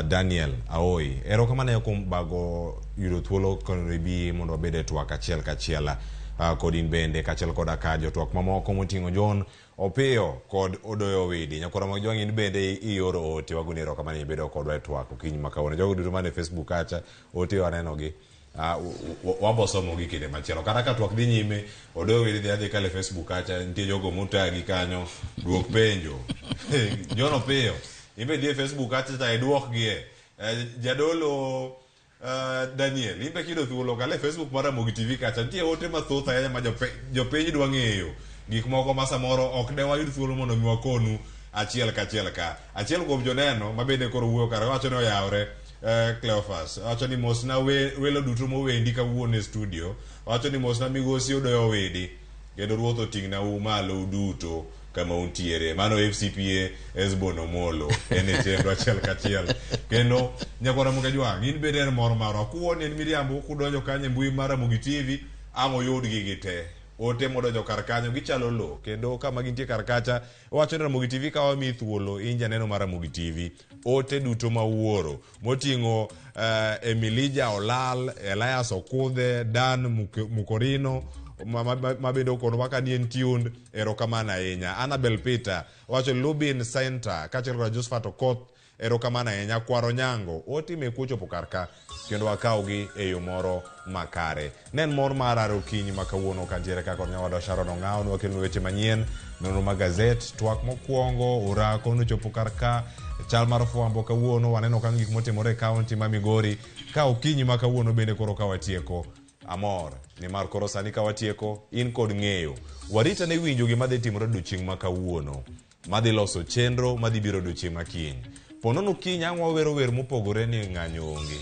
Daniel Aoi. Erokamano kuom bago yudo thuolo kendo ibi mondo wabed e twak achiel kachiel kod in bende kaachiel koda ka jotwak mamoko moting'o John Opiyo kod Odoyo Owidi. Nyakwara mag Jwang' in bende ioro ote, wagoni erokamano ibedo kodwa e twak okinyi ma kawuono. Jogo duto man e Facebook kacha, ote wanenogi. Wabo somogi kinde machielo. Kata ka twak dhi nyime, Odoyo Owidi dhi adhi kale Facebook kacha, nitie jogo motagi kanyo, duok penjo. John Opiyo, in be dhi e Facebook kacha cha iduokgie. Jadolo Daniel, in be kiyudo thuolo kal e Facebook mar Ramogi TV kacha, nitie ote mathoth ahinya ma jopiny dwa ng'eyo. Gik moko ma samoro ok de wayud thuolo mondo mi wakonu achiel kachiel ka. Achiel kuom joneno ma bende koro wuoyo kare wacho ni oyawre, Cleophas, wacho ni mosna welo duto mowendi kawuono e studio, wacho ni mosna migosi Odoyo Owidi. Kendo Ruoth oting'na u malo uduto kama untiere. Mano FCPA Esbon Omolo en e chenro achiel kachiel. Kendo nyakwar Ramogi Ajwang', in bende en mor marwa. Kuwuon en miriambo kudonjo kanyo e mbui mar Ramogi TV, ang' uyudgi gi te. Ote modonjo kar kanyo gichalo lo kendo kama gintie kar kacha wacho ni Ramogi TV ka wamiyi thuolo in janeno mar Ramogi TV ote duto ma uoro moting'o Emilija Olal, Elias Okudhe, Dan Mukorino ma bende okonwa ka ni en tuned, erokamano ahinya. Annabel Peter wacho Lubin Center kaachiel kod Josephat Okoth erokamano ahinya. Kwaro Nyango ote mekwa ochopo kar ka kendo wakawgi e yo moro makare. Ne en mor mar are okinyi ma kawuono kantiere ka kod nyawadwa Sharon Ong'awo nwakelonu weche manyien, nonro mag gazet, twak mokwongo, orako nochopo kar ka, chal mar fwambo kawuono waneno kanyo gik motimore e kaunti ma Migori ka okinyi ma kawuono bende koro ka watieko amor nimar koro sani ka watieko in kod ng'eyo warita ne winjo gima dhi timore odiochieng' ma kawuono madhi loso chenro madhi biro odiochieng' ma kiny. Po nono kiny ang' wawero wer mopogore ni ng'anyo onge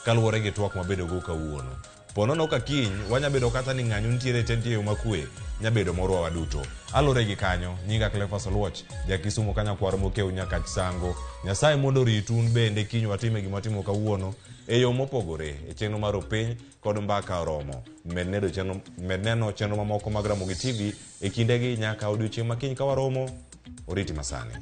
kaluwore gi twak mabedogo kawuono. Po nono ka kiny wanya bedo kata ni ng'anyo nitiere te nitie yo makwe nya bedo morwa waduto. Alure gi kanyo, nyinga Cleophas Oluoch, ja Kisumu ka nyakwar Mokew Nyakach Sango. Nyasaye mondo oritu un bende kiny watime gima watimo kawuono e yo mopogore e chenro mar Opiny kod Mbaka Oromo. Med neno chenro, med neno chenro mamoko mag Ramogi TV e kindegi nyaka odiochieng' ma kiny ka waromo. Oriti masani.